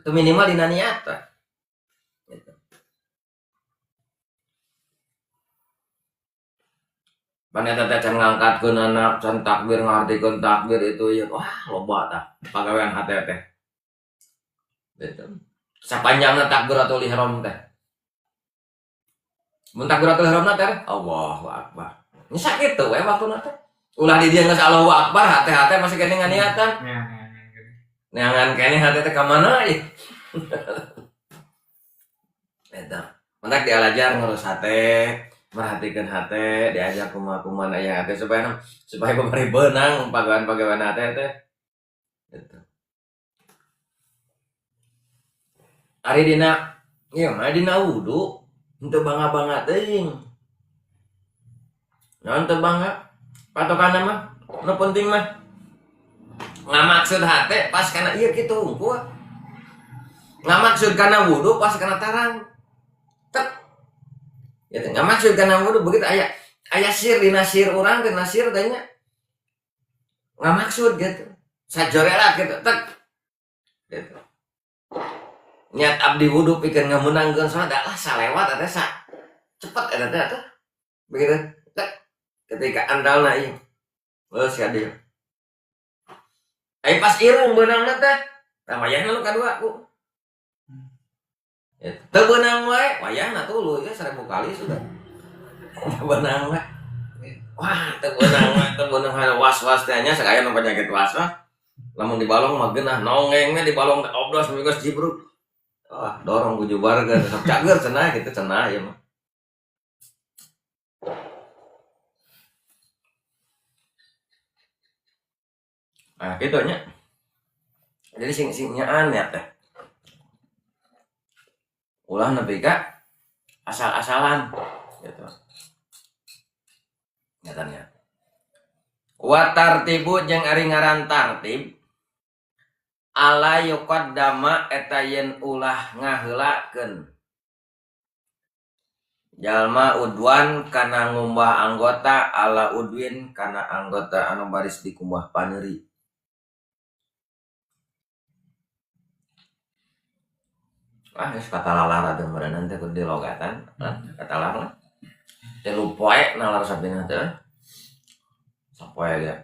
Itu minimal dina niat teh. Gitu. Pan eta teh can ngangkatkeun anak, can takbir ngartikeun takbir itu ieu. Wah, loba tah pagawean hate teh. Gitu. Sapanjangna takbiratul ihram teh. Mun takbiratul ihramna teh Allahu akbar. Nya sakitu we waktuna teh. Ulah di dieu geus Allahu akbar, hate-hate masih keneh nganiatan. Neangan keneh hate teh ka mana ieu. Eta. Mantak dialajar ngurus hate, merhatikan hate, diajar kumaha-kumaha aya hate supaya babari beunang pagawean-pagawean hate teh. Gitu. Ari dina ieu mah dina wudu henteu bangga-bangga teuing. Naon teu bangga? Patokanna mah nu penting mah ngamaksud hate pas kana ieu kitu hungkul. Ngamaksud kana wudu pas kana tarang. Tek. Ya ngamaksud kana wudu begitu aya sir dina sir urang teh nasir teh nya. Ngamaksud gitu. Sajorela gitu tek. Gitu. Niat abdi wudu pikeun ngameunangkeun salat lah salewat eta sa cepet eta teh atuh. Begitu. Tek. Ketika andalna ieu. Geus ka dieu. Ai pas irung beunangna teh, tah wayahna nu kadua ku. Ya, teu beunang wae, wayahna tuluy ya 1000 kali sudah. Teu beunang wae. Wah, teu beunang wae, teu beunang was-was teh nya sakaya nu penyakit was-was. Lamun dibalong mah geunah nongengna dibalong teh obdos geus jibruk. Wah, dorong ku jubarkeun sok cager cenah kitu cenah ieu mah. Nah, kitu nya. Jadi sing nyaan ya teh. Ulah nepi ka asal-asalan gitu. Nyatanya. Wa tartibu jeung ari ngaran tartib ala yuqaddama eta yen ulah ngaheulakeun. Jalma udwan kana ngumbah anggota ala udwin kana anggota anu baris dikumbah paneuri. Ah geus kata lalar atuh meureunna teh kudu dilogatan, kata lalar. Teu poe nalar sapina teh. Sapoe ge.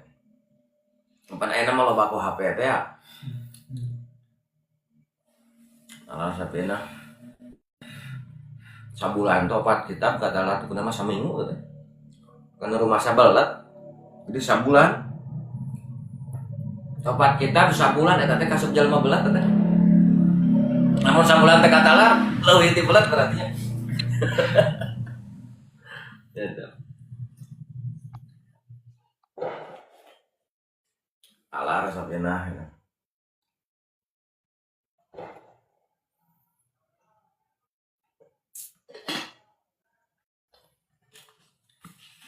Pan ayeuna mah loba ku HP teh ya. Nalar sapina. Sabulan teh 4 kitab kata lalar teh mah saminggu teh. Kana rumah sabelet. Jadi sabulan 4 kitab sabulan eta teh kasup jalma belet teh. Namun sabulan teh katalar leuwih ti belet berarti nya. Gitu. Alar sapinah ya.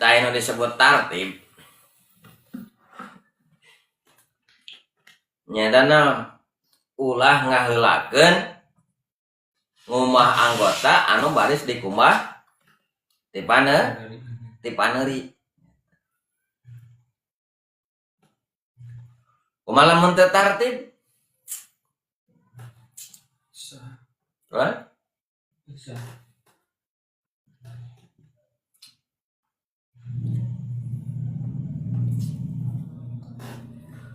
Tah anu disebut tartib nyatana ulah ngaheulakeun ngumah anggota anu baris dikumbah ti paneuri. Kumaha lamun teu tartib? Sah. Hah? Sah.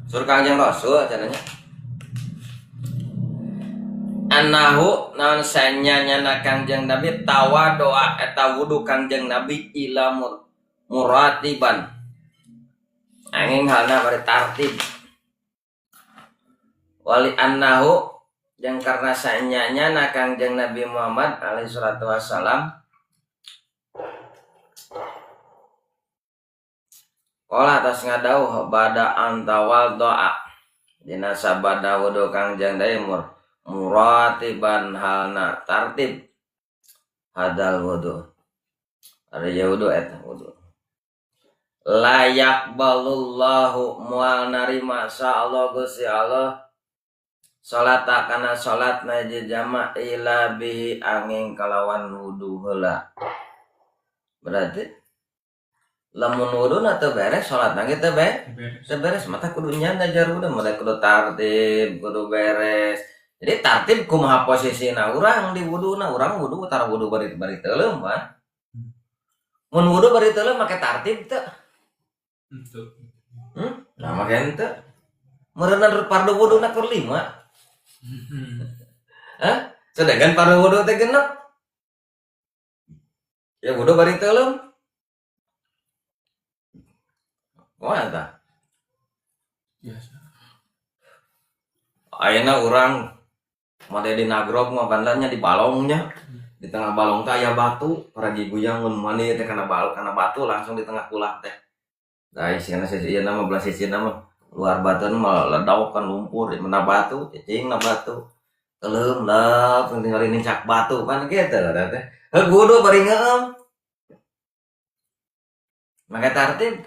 Sur Kangjeng Rasul cenah. Annahu naon sanyanya Kangjeng Nabi tawa doa eta wudu Kangjeng Nabi ila muratiban. Angin halna bari tartib. Wali annahu jeung karena sanyanya Kangjeng Nabi Muhammad alaihi salatu wassalam qala atas ngadauh bada antawal doa dina sabada wudu Kangjeng Nabi muratiban halna tartib hadal wudu ada ya wudu eta wudu layak balullahu mual narima sa Allah Gusti Allah salata kana salatna jama ila bihi angin kalawan wudu heula. Berarti lamun wuduna teu beres salatna ge teu beres mata kudu nyanda jar wudu mata kudu tartib kudu beres. Jadi tartib kumaha posisina urang di wuduna, urang wudu tara wudu bari teuleum mah. Mun wudu bari teuleum make tartib teu? Henteu. Nah make henteu. Meureunna fardu wuduna keur 5. Hah? Sedangkan fardu wudu teh genep. Ya wudu bari teuleum. Kumaha tah? Biasa. Ayeuna urang made di nagrog mah bandanya di balongnya. Di tengah balong teh aya batu, paragi guyang mun mandi teh kana batu langsung di tengah kulak teh. Nah, isina sisi ieu mah belah sisina mah luar batu mah ledaw kan lumpur, mana batu, cicing na batu. Teuleum lep tinggal nincak batu pan kitu teh. Heuh wudu bari ngeueum. Make tartib.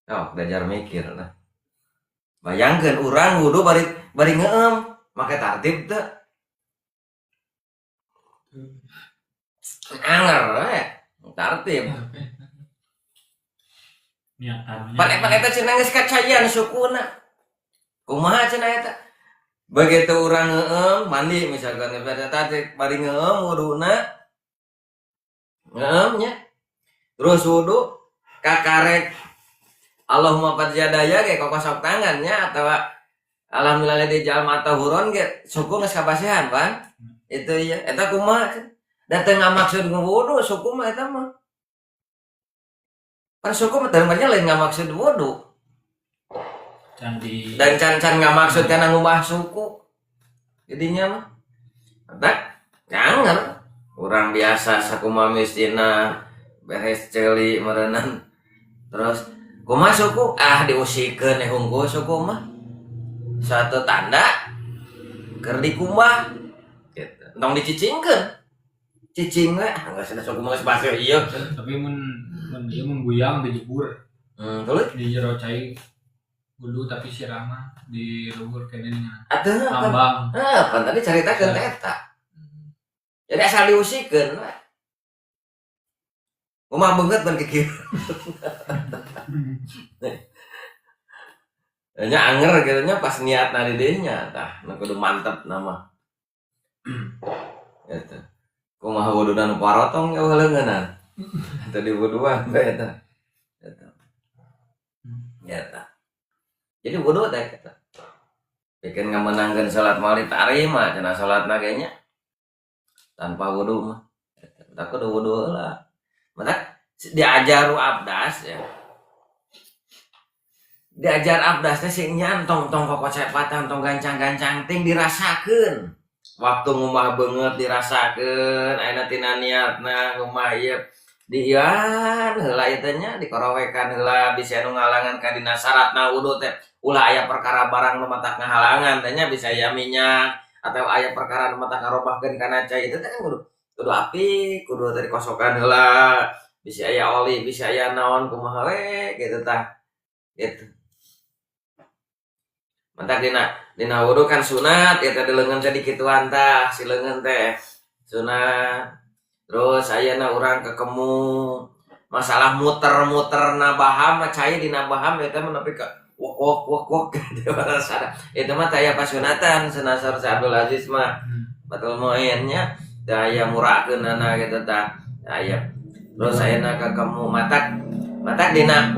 Oh, belajar mikir lah. Bayangkeun urang wudu bari ngeueum, make tartib teu? Anger we, tartib. Pan eta cenah geus kacayan sukuna. Kumaha cenah eta? Begitu urang ngeueum mandi misalkan eta bari ngeueum wuduna. Ngeueum nya. Terus wudu kakarek Allahumma fadjadaya ge kokosok tangannya atau alhamdulillah di jalma tahuron ge suku geus kabasihan pan. Itu ya eta kumaha da teu ngamaksud wudu suku mah eta mah. Pan suku mah teu lain ngamaksud wudu. Candi. Dan can-can ngamaksud kana ngubah suku. Jadinya mah eta nyanger urang biasa sakumaha mistina beres ceuli meureunan. Terus kumaha suku? Ah diusikeun eh hungkul suku mah. Suatu tanda keur dikumbah gitu. Entong dicicingkeun. Cicing we, ah geus suku mah geus baseuh ieu. Tapi mun ieu mun guyang dijebur. Tuluy di jero cai wudu tapi sirah mah di luhur kene nya. Atuh tambang. Heuh, pan tadi caritakeun eta. Jadi asal diusikeun we. Kumaha beungeut ban kikieu. Nya anger gitu nya pas niatna di dinya tah nu kudu mantep nama. Gitu. Kumaha wuduna nu parotong ya leungeunnan. Teu diwuduan we eta. Gitu. Ya tah. Jadi wudu teh eta. Bikin ngamenangkeun salat moal ditarima cenah salatna ge nya. Tanpa wudu mah. Tah kudu wudu heula. Matak diajar abdas ya. Diajar abdas teh sing nyan tong tong kokocepatan tong gancang-gancang ting dirasakeun. Waktu ngumah beungeut dirasakeun ayeuna tina niatna ngumah ieu diian heula ieu teh nya dikorowekan heula bisi anu ngalangan ka dina syaratna wudu teh ulah aya perkara barang nu matak ngahalangan teh nya bisa aya minyak atau aya perkara nu matak ngarobahkeun kana cai itu teh kan kudu kudu apik kudu teh dikosokan heula bisi aya oli bisi aya naon kumaha we gitu tah gitu. Mantak dina wudu kan sunat eta di leungeun teh dikituan tah si leungeun teh sunat. Terus ayeuna urang kekemu masalah muter-muterna baham cai dina baham eta mah nepi ka wok wok wok wok gitu sada. Eta mah teh aya pasunatan cenah Saur Abdul Aziz mah. Batul Muin nya teh aya murakeunana gitu tah. Aya. Terus ayeuna kekemu matak matak dina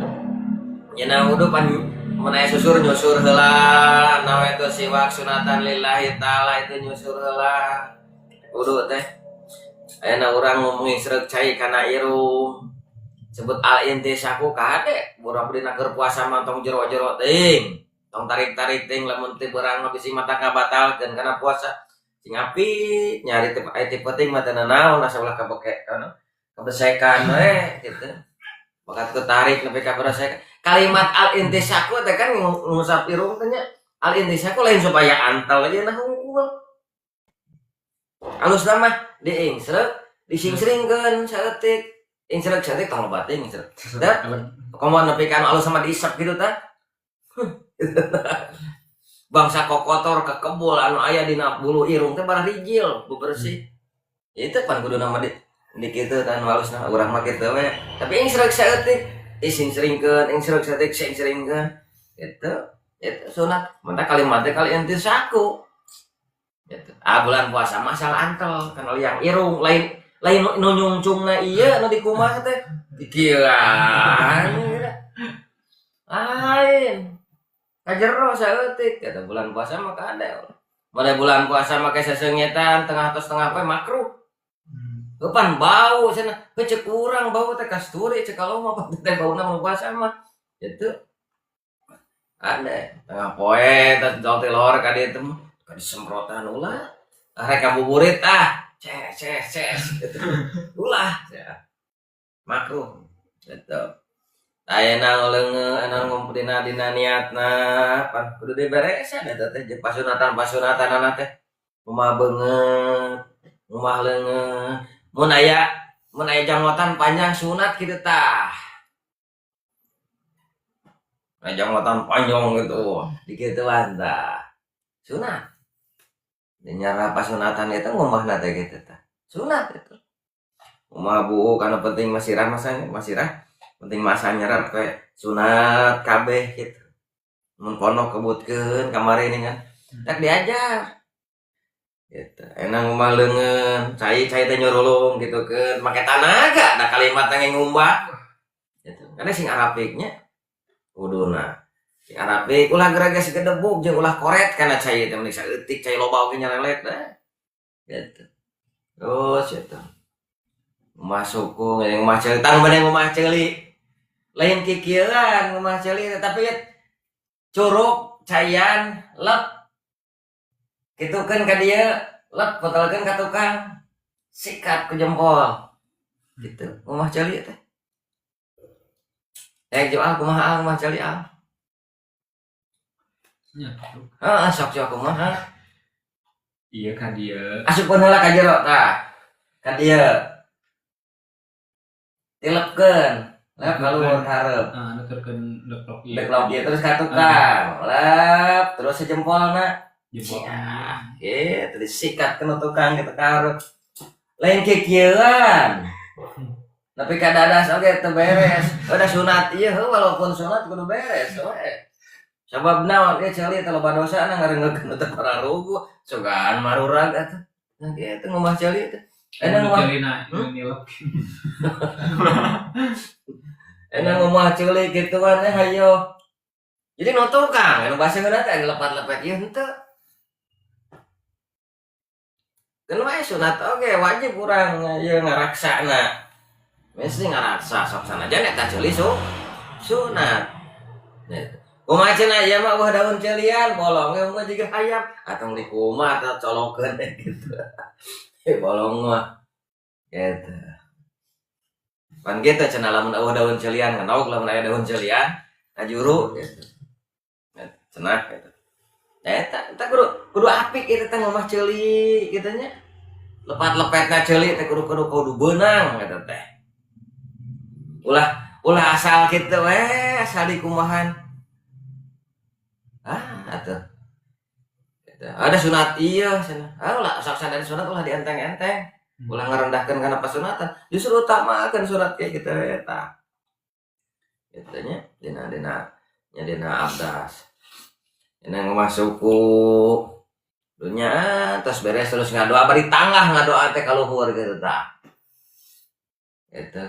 dina wudu pan mun aya susur nyusur heula nawaitu siwak sunatan lillahi taala itu nyusur heula wudu teh. Ayeuna urang ngomongin sreuk cai kana irung sebut al intisaku kade urang dina keur puasa mah tong jero-jero teuing tong tarik-tarik teuing lamun teu beurang mah bisi mata kabatalkeun kana puasa sing apik nyari teu aya ti penting mah teu nanaon asa ulah kabeke anu kabesekan we gitu bakat ku tarik nepi ka beresekan. Kalimat al intisaku teh kan ngusap irung teh nya al intisaku lain supaya antel aja nah hungkul alusna mah diingsreuk disingsringkeun saeutik ingsreuk saeutik tong loba teuing ingsreuk teh komo nepi ka anu alus sama diisep gitu tah. Bangsa kokotor kekebul anu aya dina bulu irung teh barang rijil bebersih. Itu pan kudu nama di kitu tah anu alusna urang mah kitu we tapi ingsreuk saeutik isingsringkeun ingsreuk saeutik singsringkeun gitu itu sunat mantap kalimat teh kali intisaku gitu. Ah bulan puasa masalah antel kan liang irung lain lain nu nyungcungna ieu nu dikumaha teh dikieuan lain kajero saeutik kata bulan puasa mah kade mulai bulan puasa mah seseungetan tengah atau setengah poe makruh. Eupan bau cenah heuh ceuk urang bau teh kasturi ceuk kalau mah teh bauna mun puasa mah gitu ada tengah poe teh dol ti lor ka dieu teh mah ka disemprotan ulah rek ngabuburit ah ces ces ces gitu ulah ya makruh gitu. Ayeuna leungeun anu ngumpul dina dina niatna pan kudu diberesan eta teh jeung pasunatan-pasunatanana teh kumaha beungeut kumaha leungeun mun aya janggotan panjang sunat kitu tah. Aya janggotan panjang gitu dikituan tah sunat. Nyara pasunatan itu ngomahna teh kitu tah sunat itu. Kumaha buuk anu penting masirah masanya masirah penting masa nyerap we sunat kabeh gitu. Mun pondok kebutkeun kamari ini kan tak diajar gitu. Enak ngumah leungeun cai cai teh nyurulung gitu keun make tanaga da kalimat teh ngumbah gitu. Karena sing arapiknya kuduna sing arapik ulah geragas gedebuk jeung ulah koret kana cai teh mending saeutik cai loba oge nyelelek dah gitu. Terus gitu ngumah suku ngumah ceuli tang bade ngumah ceuli lain kikieuan ngumah ceuli tapi ya curug cayan lep kitukeun ka dieu lep botelkeun ka tukang sikat ku jempol gitu ngumah ceuli teh jual kumaha ngumah ceuli al nya heeh sok sok kumaha iya ka dieu asupkeun heula ka jero tah ka dieu tilepkeun lep kaluhur hareup nuturkeun deklok ieu deklok ieu terus ka tukang lep terus sejempolna jempol gitu disikat ke tukang gitu ka hareup Lain kikieuan. Tapi kadadas oge teu beres. Udah sunat ieu heuh walaupun sunat kudu beres we. Sabab naon ieu ceuli teh loba dosa na ngareungeukkeun teh pararuguh. Sugan marurag atuh. Nah kitu ngomah ceuli teh. Enak ngomah Celina nilep. Enak ngomah ceuli kituan eh hayo. Jadi nu tukang anu baseuna teh lepat-lepet ieu henteu. Keun wae sunat oge wajib urang ieu ngaraksana. Mesti ngaraksa sok sanajan eta ceuli sunat. Kumaha cenah ieu mah eueuh daun ceulian bolong we mah jiga hayam atong dikumaha atau colokeun gitu. Bolong mah gitu. Pan kitu cenah lamun eueuh daun ceulian ngenog lamun aya daun ceulian ngajuru gitu. Cenah gitu. Eta kudu apik eta teh ngomah ceuli kitu nya. Lepat-lepetna ceuli teh kudu beunang eta teh. Ulah asal kitu we, asal dikumahan. Ah, atuh. Gitu. Ada sunat iya cenah. Ah, ulah sok sadar sunat ulah dienteng-enteng. Ulah ngarendahkeun kana pasunatan. Justru utamakeun sunat kayak kitu eta. Kitu nya dina nya dina abdas. Dina ngomah suku dunya terus beres terus ngadoa bari tangah ngadoa teh ka luhur kitu tah. Gitu.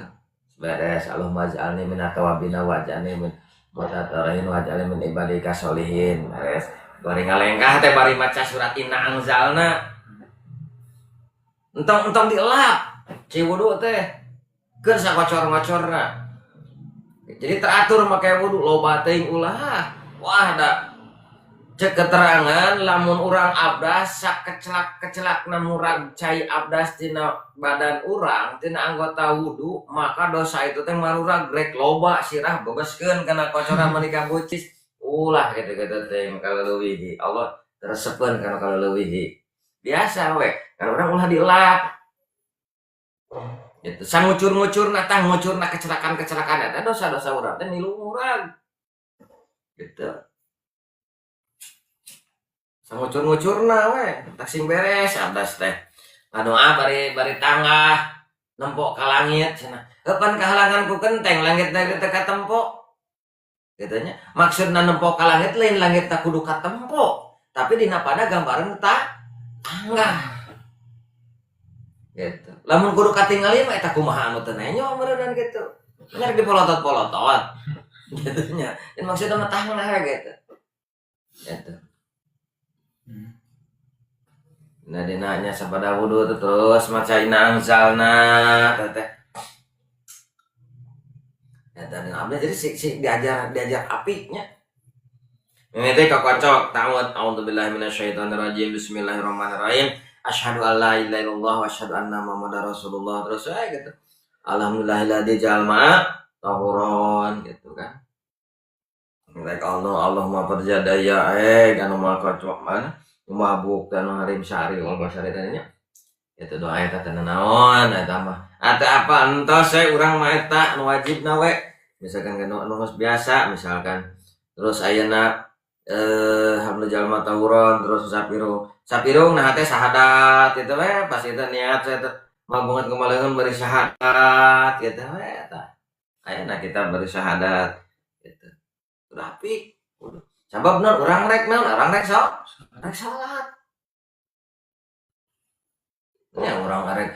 Beres Allahumma ij'alni minat tawabina waj'alni min mutatahhirin waj'alni min ibadika sholihin. Beres. Bari ngalengkah teh bari maca surat Inna Anzalna. Entong-entong dielap ci wudu teh. Keur sakocor-ngocorna. Jadi teratur make wudu loba teuing ulah. Wah da cek keterangan lamun urang abdas sakecelak-kecelakna murag cai abdas tina badan urang tina anggota wudu maka dosa itu teh marurag rek loba sirah bebeskeun kana kocoran menikah bucis ulah kitu-kitu teh kaleuwihi Allah teresepeun kana kaleuwihi biasa we kan urang ulah dielap gitu sangucur-ngucurna tah ngucurna kecelakaan-kecelakaan eta dosa-dosa urang teh milu murag gitu. Sangucur-ngucurna we, tak sing beres abdas teh. Ngadoa bari tanggah nempok ka langit cenah. Eupan kahalangan ku kenteng langit teh teu katempo. Kitu nya. Maksudna nempok ka langit lain langit teh kudu katempo, tapi dina pada gambaran tah tanggah. Gitu. Lamun kudu katingali mah eta kumaha anu teu nenyo meureunnan kitu. Bener dipolotot-polotot. Kitu nya. Dan maksudna mah tanggah gitu. Gitu. Nah dinanya sapada wudu terus maca inna anzalna teh. Ya tadi abdi jadi si diajar apiknya. Ini teh kakocok ta'awud a'udzubillahi minasyaitonirrajim bismillahirrahmanirrahim asyhadu alla ilaha illallah wa asyhadu anna muhammadar rasulullah terus we gitu. Alhamdulillahilladzi ja'al ma'a tahuran gitu kan. Rek Allah Allahumma farjadaya anu mah kocok mana mabuk dan harim syari wal basari tanya itu doa eta teh naon eta mah atau apa entos we urang mah eta nu wajibna we misalkan nu geus biasa misalkan terus ayeuna hamlu jalma tauron terus sapirung nah teh syahadat itu we pas itu niat saya teh mabungat kumaleungeun bari syahadat gitu we eta ayeuna kita bari syahadat gitu udah apik sabab naon urang rek naon urang rek sok rek salat nya urang rek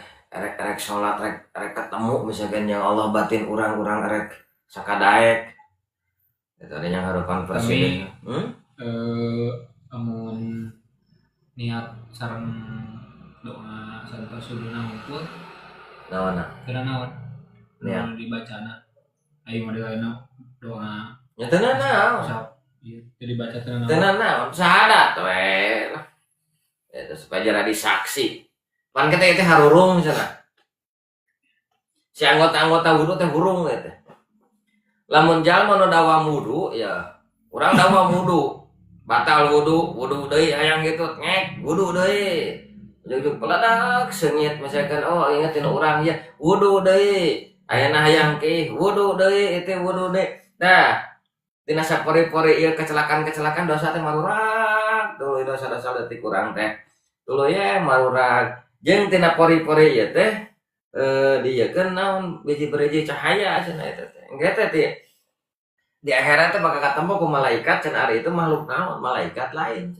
salat rek ketemu misalkan yang Allah batin urang rek sakadaek eta teh yang harapan presiden. Amun niat sareng doa santos suduna ngumpul naonna teu naon niat dibacana ayo model ayeuna doa nya teu naon ieu teu dibaca teu naon teu naon syahadat we eta supaya jadi saksi pan kita teh harurung cenah si anggota-anggota wudu teh hurung teh lamun jalma nu dawam wudu ya urang dawam wudu batal wudu wudu deui hayang kitu ngek wudu deui ujug-ujug peledak seungit misalkan oh inget tina urang ya wudu deui ayeuna hayang kih wudu deui itu wudu deui nah tina sapori-pori ieu kecelakaan-kecelakaan dosa teh marurag tuluy dosa-dosa leutik urang teh tuluy ye marurag Jeung tina pori-pori ieu teh dieukeun naon biji-biji cahaya cenah eta teh. Engke teh di akhirat teh bakal katempo ku malaikat cenah ari itu makhluk naon, malaikat lain.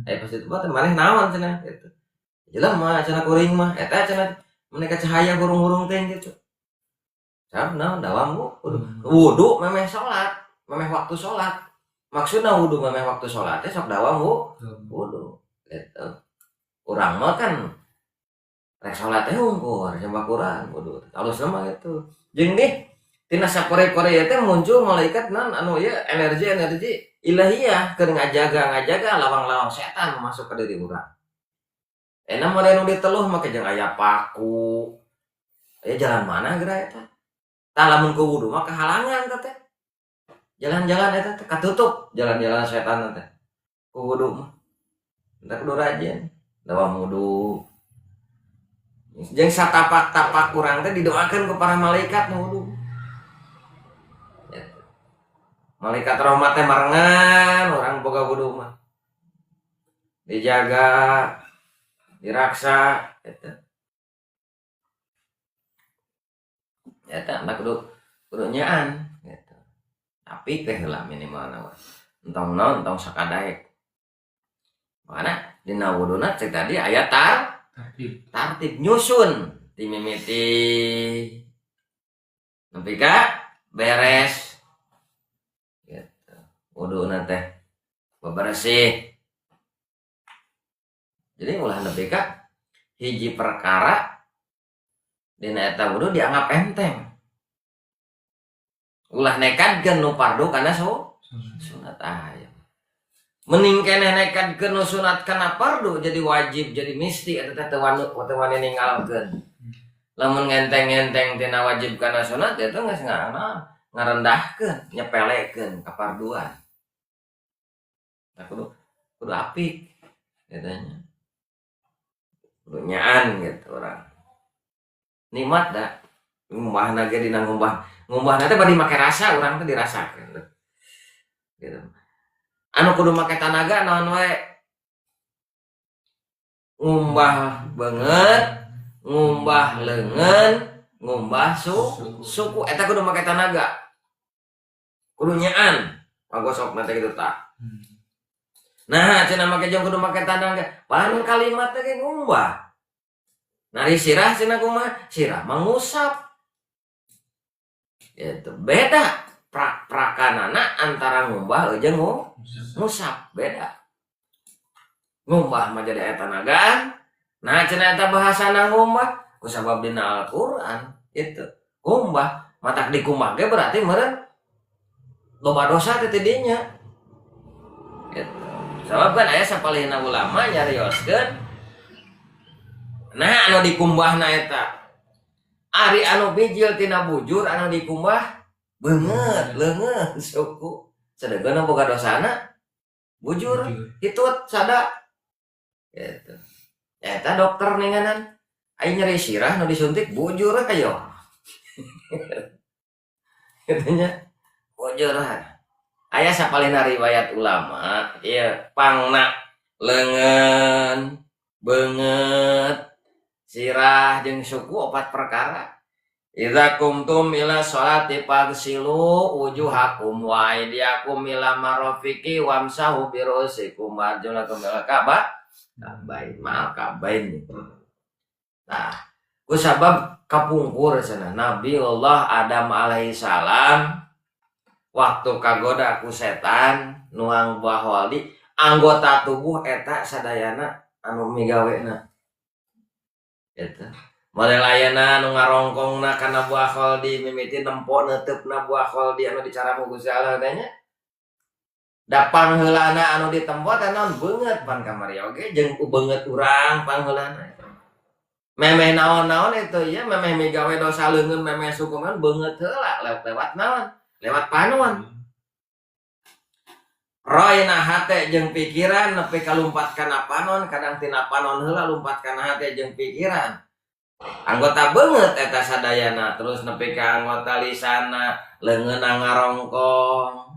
Pas itu mah maneh naon cenah gitu. Jelema cenah kuring mah eta cenah mereka cahaya hurung-hurung teh gitu. Sabab naon dawam wudu memeh salat, memeh waktu salat. Maksudna wudu memeh waktu salat teh sok dawam wudu gitu. Urang mah kan rek salat teh hungkur coba kurang wudu. Alusna mah gitu. Jeung nih tina sapore-pore ieu teh muncul malaikat naon anu ieu energi-energi ilahiyah keur ngajaga lawang-lawang setan masuk ke diri urang. Enak model nu diteluh make jeung aya paku. Aya jalan mana geura eta? Tah lamun ku wudu mah kahalangan teh. Jalan-jalan eta teh katutup jalan-jalan setan teh. Ku wudu mah. Entah kudu rajin dawam wudu. Jeung satapak-tapak urang teh didoakeun ku para malaikat nu wudu. Malaikat rahmat teh marengan urang boga wudu mah. Dijaga, diraksa eta. Eta mah kudu nyaan gitu. Tapi teh heula minimal naon. Entong naon entong sakadaek. Makana dina wuduna cek tadi aya tartib nyusun ti mimiti nepi ka beres gitu. Wuduna teh bebersih. Jadi ulah nepi ka hiji perkara dina eta wudu dianggap enteng. Ulah nekadkeun nu fardu kana sunat aya. Mending keneh nekadkeun nu sunat kana fardu jadi wajib jadi misti eta teh teu wani ninggalkeun. Lamun ngenteng-ngenteng tina wajib kana sunat eta geus ngarendahkeun, nyepelekeun kafarduan. Tah kudu apik katanya. Kudu nyaan gitu orang. Nikmat da ngumbahna ge dina ngumbah. Ngumbahna teh bari make rasa urang teh dirasakeun gitu. Anu kudu make tanaga naon wae? Ngumbah beungeut, ngumbah leungeun, ngumbah suku eta kudu make tanaga. Kudu nyaan pagosokna teh kitu tah. Nah, cenah make jeung kudu make tanaga. Pan kalimat teh ge ngumbah. Nari sirah cenah kumaha? Sirah mah ngusap. Gitu. Beda prak-prakanana antara ngumbah jeung ngusap, beda. Ngumbah mah jadi aya tanagaan. Nah, cenah eta bahasana ngumbah kusabab dina Al-Qur'an gitu. Ngumbah matak dikumbah ge berarti meureun loba dosa teh ti dinya. Gitu. Sabab kan aya sapalihna ulama nyarioskeun nah anu dikumbahna eta ari anu bijil tina bujur anu dikumbah beungeut leungeun suku sadegeuna boga dosana bujur hitut sada gitu. Eta dokter ninganan ai nyeri sirah nu disuntik bujur ayo kitu nya bujur. Aya sapalihna riwayat ulama ieu pangna leungeun beungeut sirah jeung suku opat perkara. Idza kumtum ila sholati fagsilu wujuhakum wa aydiyakum ila marafiqi wamsahu bi ru'usikum wa arjulakum ila ka'bah. Kabain ma'al kabain. Nah, kusabab kapungkur cenah Nabiullah Adam alaihi salam waktu kagoda ku setan nuang buah wali anggota tubuh eta sadayana anu migawena. Eta model ayeuna nu ngarongkongna kana buah kholdi mimiti nempo neuteupna buah kholdi anu dicaramu Gusti Allah teh nya. Da pangheulana anu ditempo teh naon beungeut pan kamari oge jeung beungeut urang pangheulana. Memeh naon-naon itu ya memeh migawe dosa leungeun memeh sukuman beungeut heula lewat naon lewat panon. Royna hate jeung pikiran nepi ka lumpat kana panon kadang tina panon heula lumpat kana hate jeung pikiran. Anggota beungeut eta sadayana terus nepi ka anggota lisana leungeunna ngarongkong.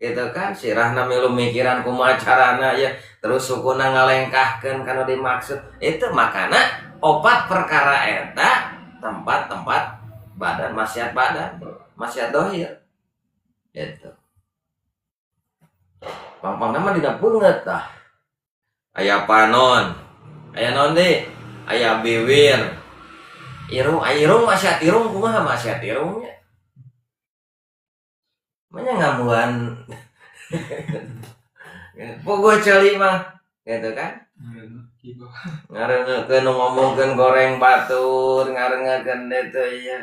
Gitu kan, sirahna milu mikiran kumaha carana ya, terus sukuna ngalengkahkeun kana dimaksud. Itu makana opat perkara eta tempat-tempat badan maksiat maksiat dohir. Gitu. Pang-pangna mah dina beungeut tah. Aya panon, aya naon deui? Aya bibir. Irung, irung maksiat irung kumaha maksiat irungnya? Manya ngamuan. Puguh ceuli mah, gitu kan? Ngareungekeun nu ngomongkeun goreng batur, ngareungekeun itu ieu.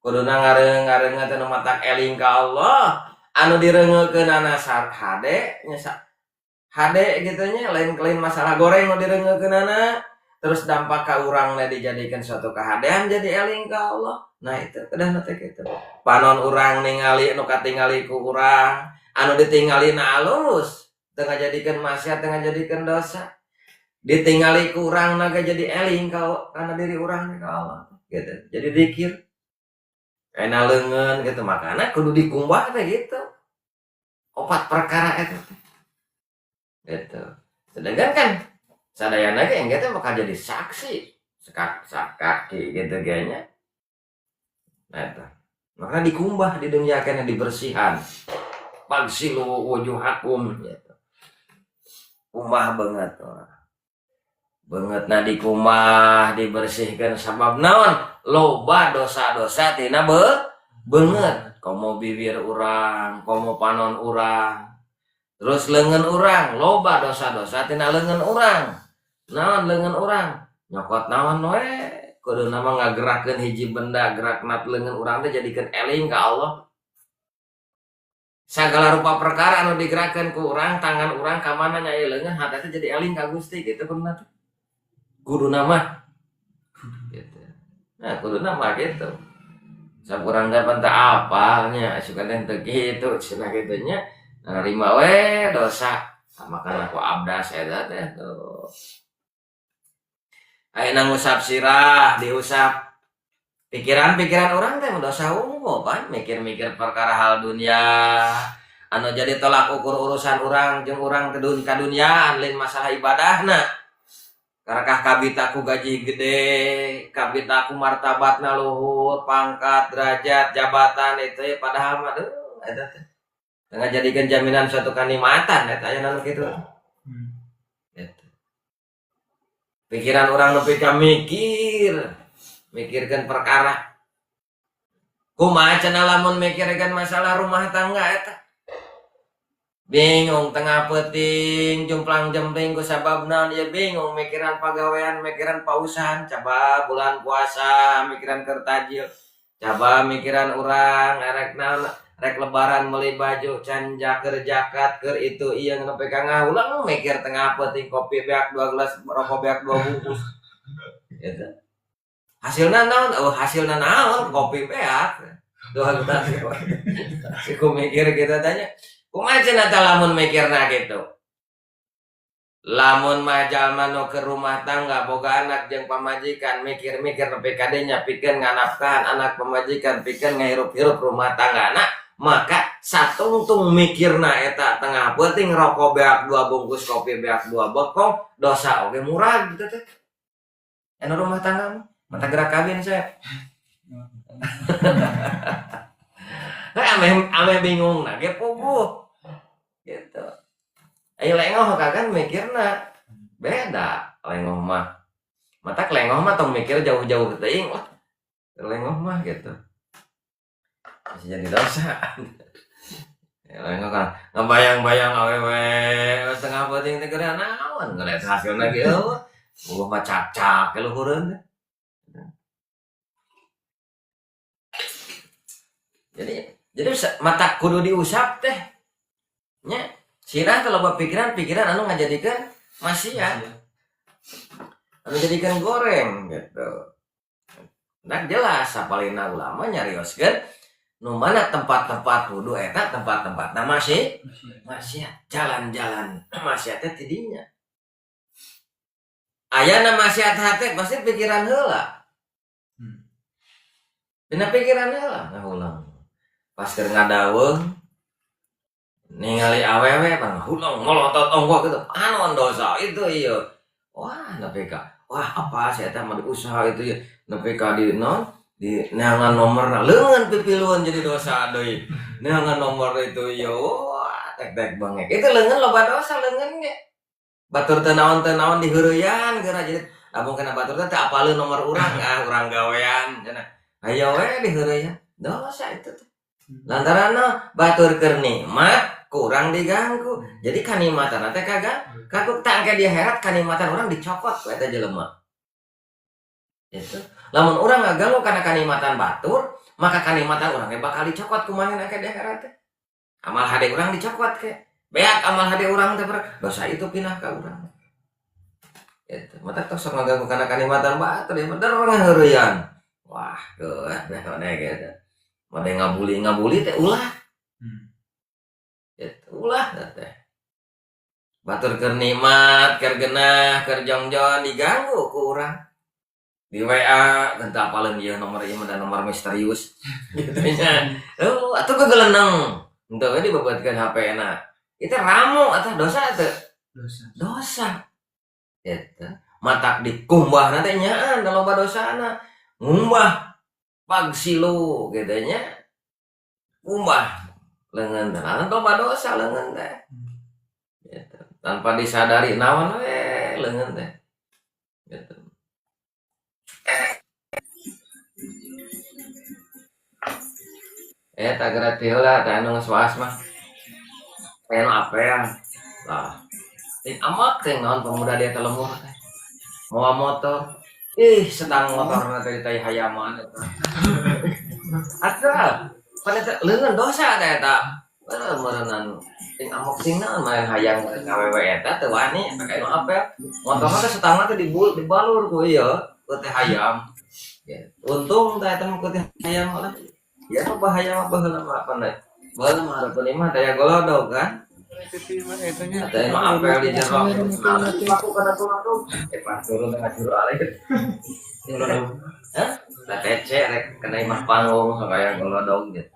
Kuduna ngareungeun teh nu matak eling ka Allah, anu direungekeunana hade nya hade gitu nya, lain masalah goreng nu direungekeunana, terus dampak ka urangna dijadikan suatu kahadean jadi eling ka Allah. Nah itu kedahna teh kitu. Panon urang ningali nu katingali ku urang, anu ditingalina alus, teu ngajadikeun maksiat, teu ngajadikeun dosa. Ditingali ku urang naga jadi eling ka kana diri urang ka Allah gitu. Jadi dikir. Ena leungeun gitu makana kudu dikumbah teh gitu. Opat perkara eta teh. Gitu. Sedangkan kan sadayana ge engge teh bakal jadi saksi kaki gitu kayaknya. Nah itu. Maka dikumbah di dunia kena dibersihan. Fagsilu wujuhakum gitu. Kumbah banget orang. Banget na dikumbah dibersihkan sabab naon? Loba dosa-dosa tina beungeut. Komo bibir urang, komo panon urang. Terus leungeun urang, loba dosa-dosa tina leungeun urang. Naon leungeun urang? Nyokot naon we? Kuduna mah ngagerakeun hiji benda gerakna leungeun urang teh jadikeun eling ka Allah. Sagala rupa perkara anu digerakkeun ku urang, tangan urang ka mana nya ieu leungeun hate teh jadi eling ka Gusti gitu kuduna teh. Kuduna mah gitu. Nah, kuduna mah gitu. Sakurang teh pan teu apal nya, asukan teh teu kitu cenah kitu nya. Narima we dosa. Makana ku abdas eta teh tuh. Ayeuna ngusap sirah, diusap. Pikiran-pikiran orang teh dosa unggul pan, mikir-mikir perkara hal dunia. Anu jadi tolak ukur urusan urang jeung urang ke kadunyaan lain masalah ibadahna. Karakah kabita ku gaji gede, kabita ku martabatna luhur, pangkat, derajat, jabatan itu ya padahal mah deuh eta teh. Teu ngajadikeun jaminan suatu kanikmatan eta aya nu kitu. Gitu. Pikiran orang nepi ka mikir, mikirkeun perkara. Kumaha cenah lamun mikirkeun masalah rumah tangga eta. Bingung tengah peuting, jumplang jempling ku sabab naon ieu bingung mikiran pagawean, mikiran pausahan, coba bulan puasa mikiran keur tajil. Coba mikiran urang erek naon rek lebaran meuli baju can keur jakat keur itu ieu nepi ka ngahulang mikir tengah peuting kopi beak 2 gelas rokok beak 2 bungkus. Gitu. Hasilna naon? Oh, hasilna naon? Kopi beak 2 gelas. Ku mikir gitu tanya. Kumaha cenah tah lamun mikirna kitu? Lamun mah jalma nu keur rumah tangga boga anak jeung pamajikan mikir-mikir nepi ka dinya pikeun nganafkahan anak pamajikan pikeun ngahirup-hirup rumah tanggana, maka satungtung mikirna eta tengah peuting rokok beak 2 bungkus kopi beak 2 bokong dosa oge murah gitu teh. Anu rumah tangga mah mata gerak kawin saya. Nah, ameh bingung nah ge puguh gitu. Ayo lengoh kagan mikirna beda lengoh mah. Matak lengoh mah tong mikir jauh-jauh teuing lah. Lengoh mah gitu. Masih jadi dosa. Ya, lengoh kan ngebayang-bayang awewe setengah peuting teh geura naon ngeliat hasilna ge eueuh. Puguh mah cak-cak ke luhureun teh. Jadi mata kudu diusap teh. Nya, sirah teh loba pikiran-pikiran anu ngajadikeun maksiat. Anu jadikeun goreng gitu. Nah jelas sapalina ulama nyarioskeun nu mana tempat-tempat wudu eta tempat-tempatna masih maksiat, jalan-jalan maksiat teh tidinya. Ayana maksiat hate pasti pikiran heula. Dina pikiran heula ngahulang. Pas keur ngadaweung Ningali awewe pan hulong ngolotot ongkoh gitu. Anon dosa itu ieu. Wah, nepi ka wah apa sih eta mah usaha itu ya. Nepi ka di non di neangan nomorna leungeun pipiluan jadi dosa deui. Neangan nomor itu ieu. Wah, tek-tek bangek. Itu leungeun loba dosa leungeun ge. Batur teu naon-teu naon diheureyan geura jadi lamun kena batur teh teu apaleun nomor urang, ah urang gawean cenah. Hayo we diheureyan. Dosa itu teh. Lantaran batur keur nikmat kurang diganggu. Jadi kanikmatan teh kagak kagok tak engke dia herat kanikmatan urang dicokot ku eta jelema. Itu. Lamun urang ngaganggu kana kanikmatan batur, maka kanikmatan urang ge bakal dicokot ku manehna engke di akhirat teh. Amal hade urang dicokot ke. Beak amal hade urang teh dosa itu pindah ka urang. Itu. Mata tos sok ngaganggu kana kanikmatan batur ya bener ngaheureyan. Wah, geuh maneh gitu. Made ngabuli-ngabuli teh ulah. Itu ulah teh. Batur keur nikmat, keur genah, keur jongjon diganggu ku urang. Di WA genta apaleun ieu nomor ieu mah nomor misterius gitu nya. Oh, atuh gegeleneng. Henteu we dibebeutkeun HP-na. Itu ramu atau dosa teu? Dosa. Dosa. Eta matak dikumbah teh nyaan da loba dosana. Ngumbah pagsilu gitu nya. Kumbah leungeun teh loba dosa leungeun teh. Gitu. Tanpa disadari naon we leungeun teh. Gitu. Tak gerak teh heula teh anu geus waas mah. Anu apel. Lah. Ting amat teh naon pemuda dia teh lemur teh. Mawa motor. Ih, sedang motorna teh tai hayaman eta. Atuh, pan eta leungeun dosa teh eta. Heuh meureunnan ting amok ting naon main hayang ka awewe eta teu wani ka anu apel. Motorna teh setangna teh dibalur ku ieu, ku teh hayam. Ya, untung teh eta mah ku teh hayam lah. Ya bahaya mah baheula mah apa nih? Baheula mah hareupeun imah daya golodog kan? Ada yang apel di jero. Aku kana tulung. Pas turun tengah jero alih. Hah? Lah tece rek kena imah panggung kaya golodog gitu.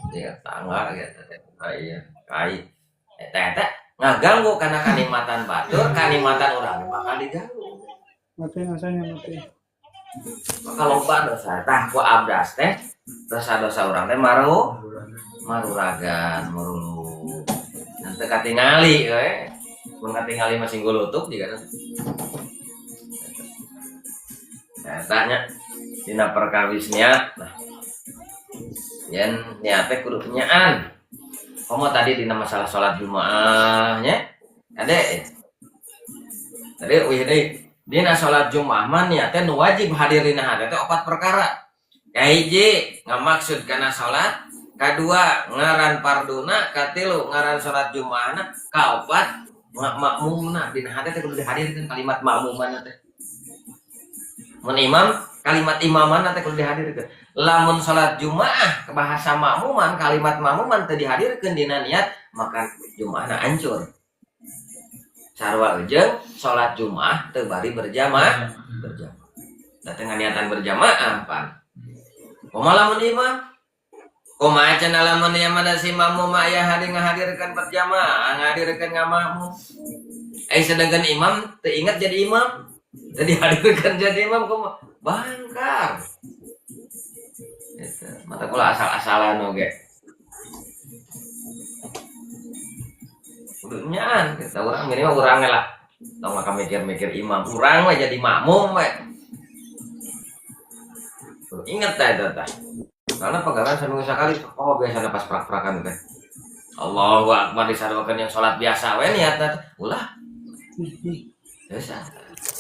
Ya tangga gitu. Iya, kai. Eta eta ngaganggu kana kanikmatan batur, kanikmatan urang bakal diganggu. Mati rasanya mati. Maka loba dosa tah ku abdas teh dosa-dosa urang teh maruragan marulu. Nanti katingali we. Mun katingali masih gulutuk juga nanti. Nah, tanya dina perkawis niat. Nah, yen niat teh kudu nyaan. Komo tadi dina masalah sholat Jumaah nya. Ade. Tadi euy deui dina sholat Jumaah mah niat teh nu wajib hadir dina hate teh opat perkara. Kahiji ngamaksud kana sholat, kadua ngaran farduna, katilu ngaran sholat Jumaahna, kaopat makmumna dina hate teh kudu dihadirkeun kalimat makmuman teh. Mun imam kalimat imaman teh kudu dihadirkeun. Lamun sholat Jumaah bahasa makmuman kalimat makmuman teu dihadirkeun dina niat maka Jumaahna hancur. Sarua jeung sholat Jumaah teu bari berjamaah, berjamaah. Da teu niatan berjamaah pan. Kumaha lamun imam? Kumaha cenah lamun ieu mah si makmum aya hadir ngahadirkeun berjamaah, ngahadirkeun ngamakmum. Sedangkan imam teu ingat jadi imam, teu dihadirkeun jadi imam kumaha? Bangkar. Eta mata kula asal-asalan oge. Kudu nyaan kita urang minimal urang lah. Tong maka mikir-mikir imam, urang we jadi makmum we. Kudu inget teh eta teh. Karena pegawai seminggu sekali, oh biasanya pas prak-prakan teh. Allahu Akbar disaruakeun yang sholat biasa we niatna teh. Ulah. Biasa.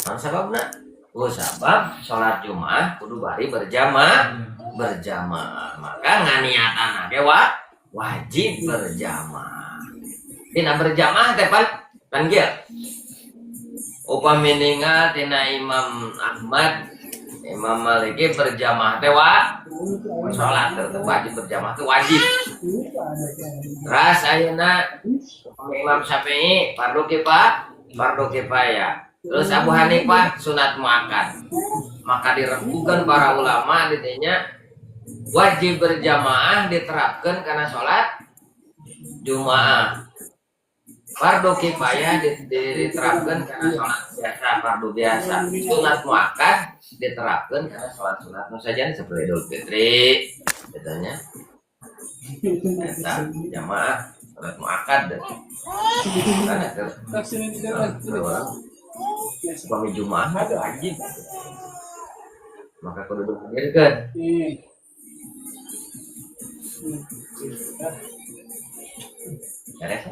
Naon sababna? Oh sabab sholat Jumat kudu bari berjamaah, berjamaah. Maka nganiatan ge wajib berjamaah. Tina berjamaah teh pan kieu. Upami ningal tina Imam Ahmad, Imam Maliki berjamaah teh sholat teh wajib berjamaah teh wajib. Terus ayeuna Imam Syafi'i fardu kifayah. Terus Abu Hanifah sunat muakkad. Maka dirembukan para ulama didinya wajib berjamaah diterapkan karena sholat Jumaah. Fardu kifayah diterapkan karena sholat biasa, fardu biasa. Sunat muakkad diterapkan karena sholat sunat nu saja seperti Idul Fitri, katanya. Eta jamaah sholat muakkad. Karena orang suami Jumaah wajib. Maka kudu dihadirkeun. Beres?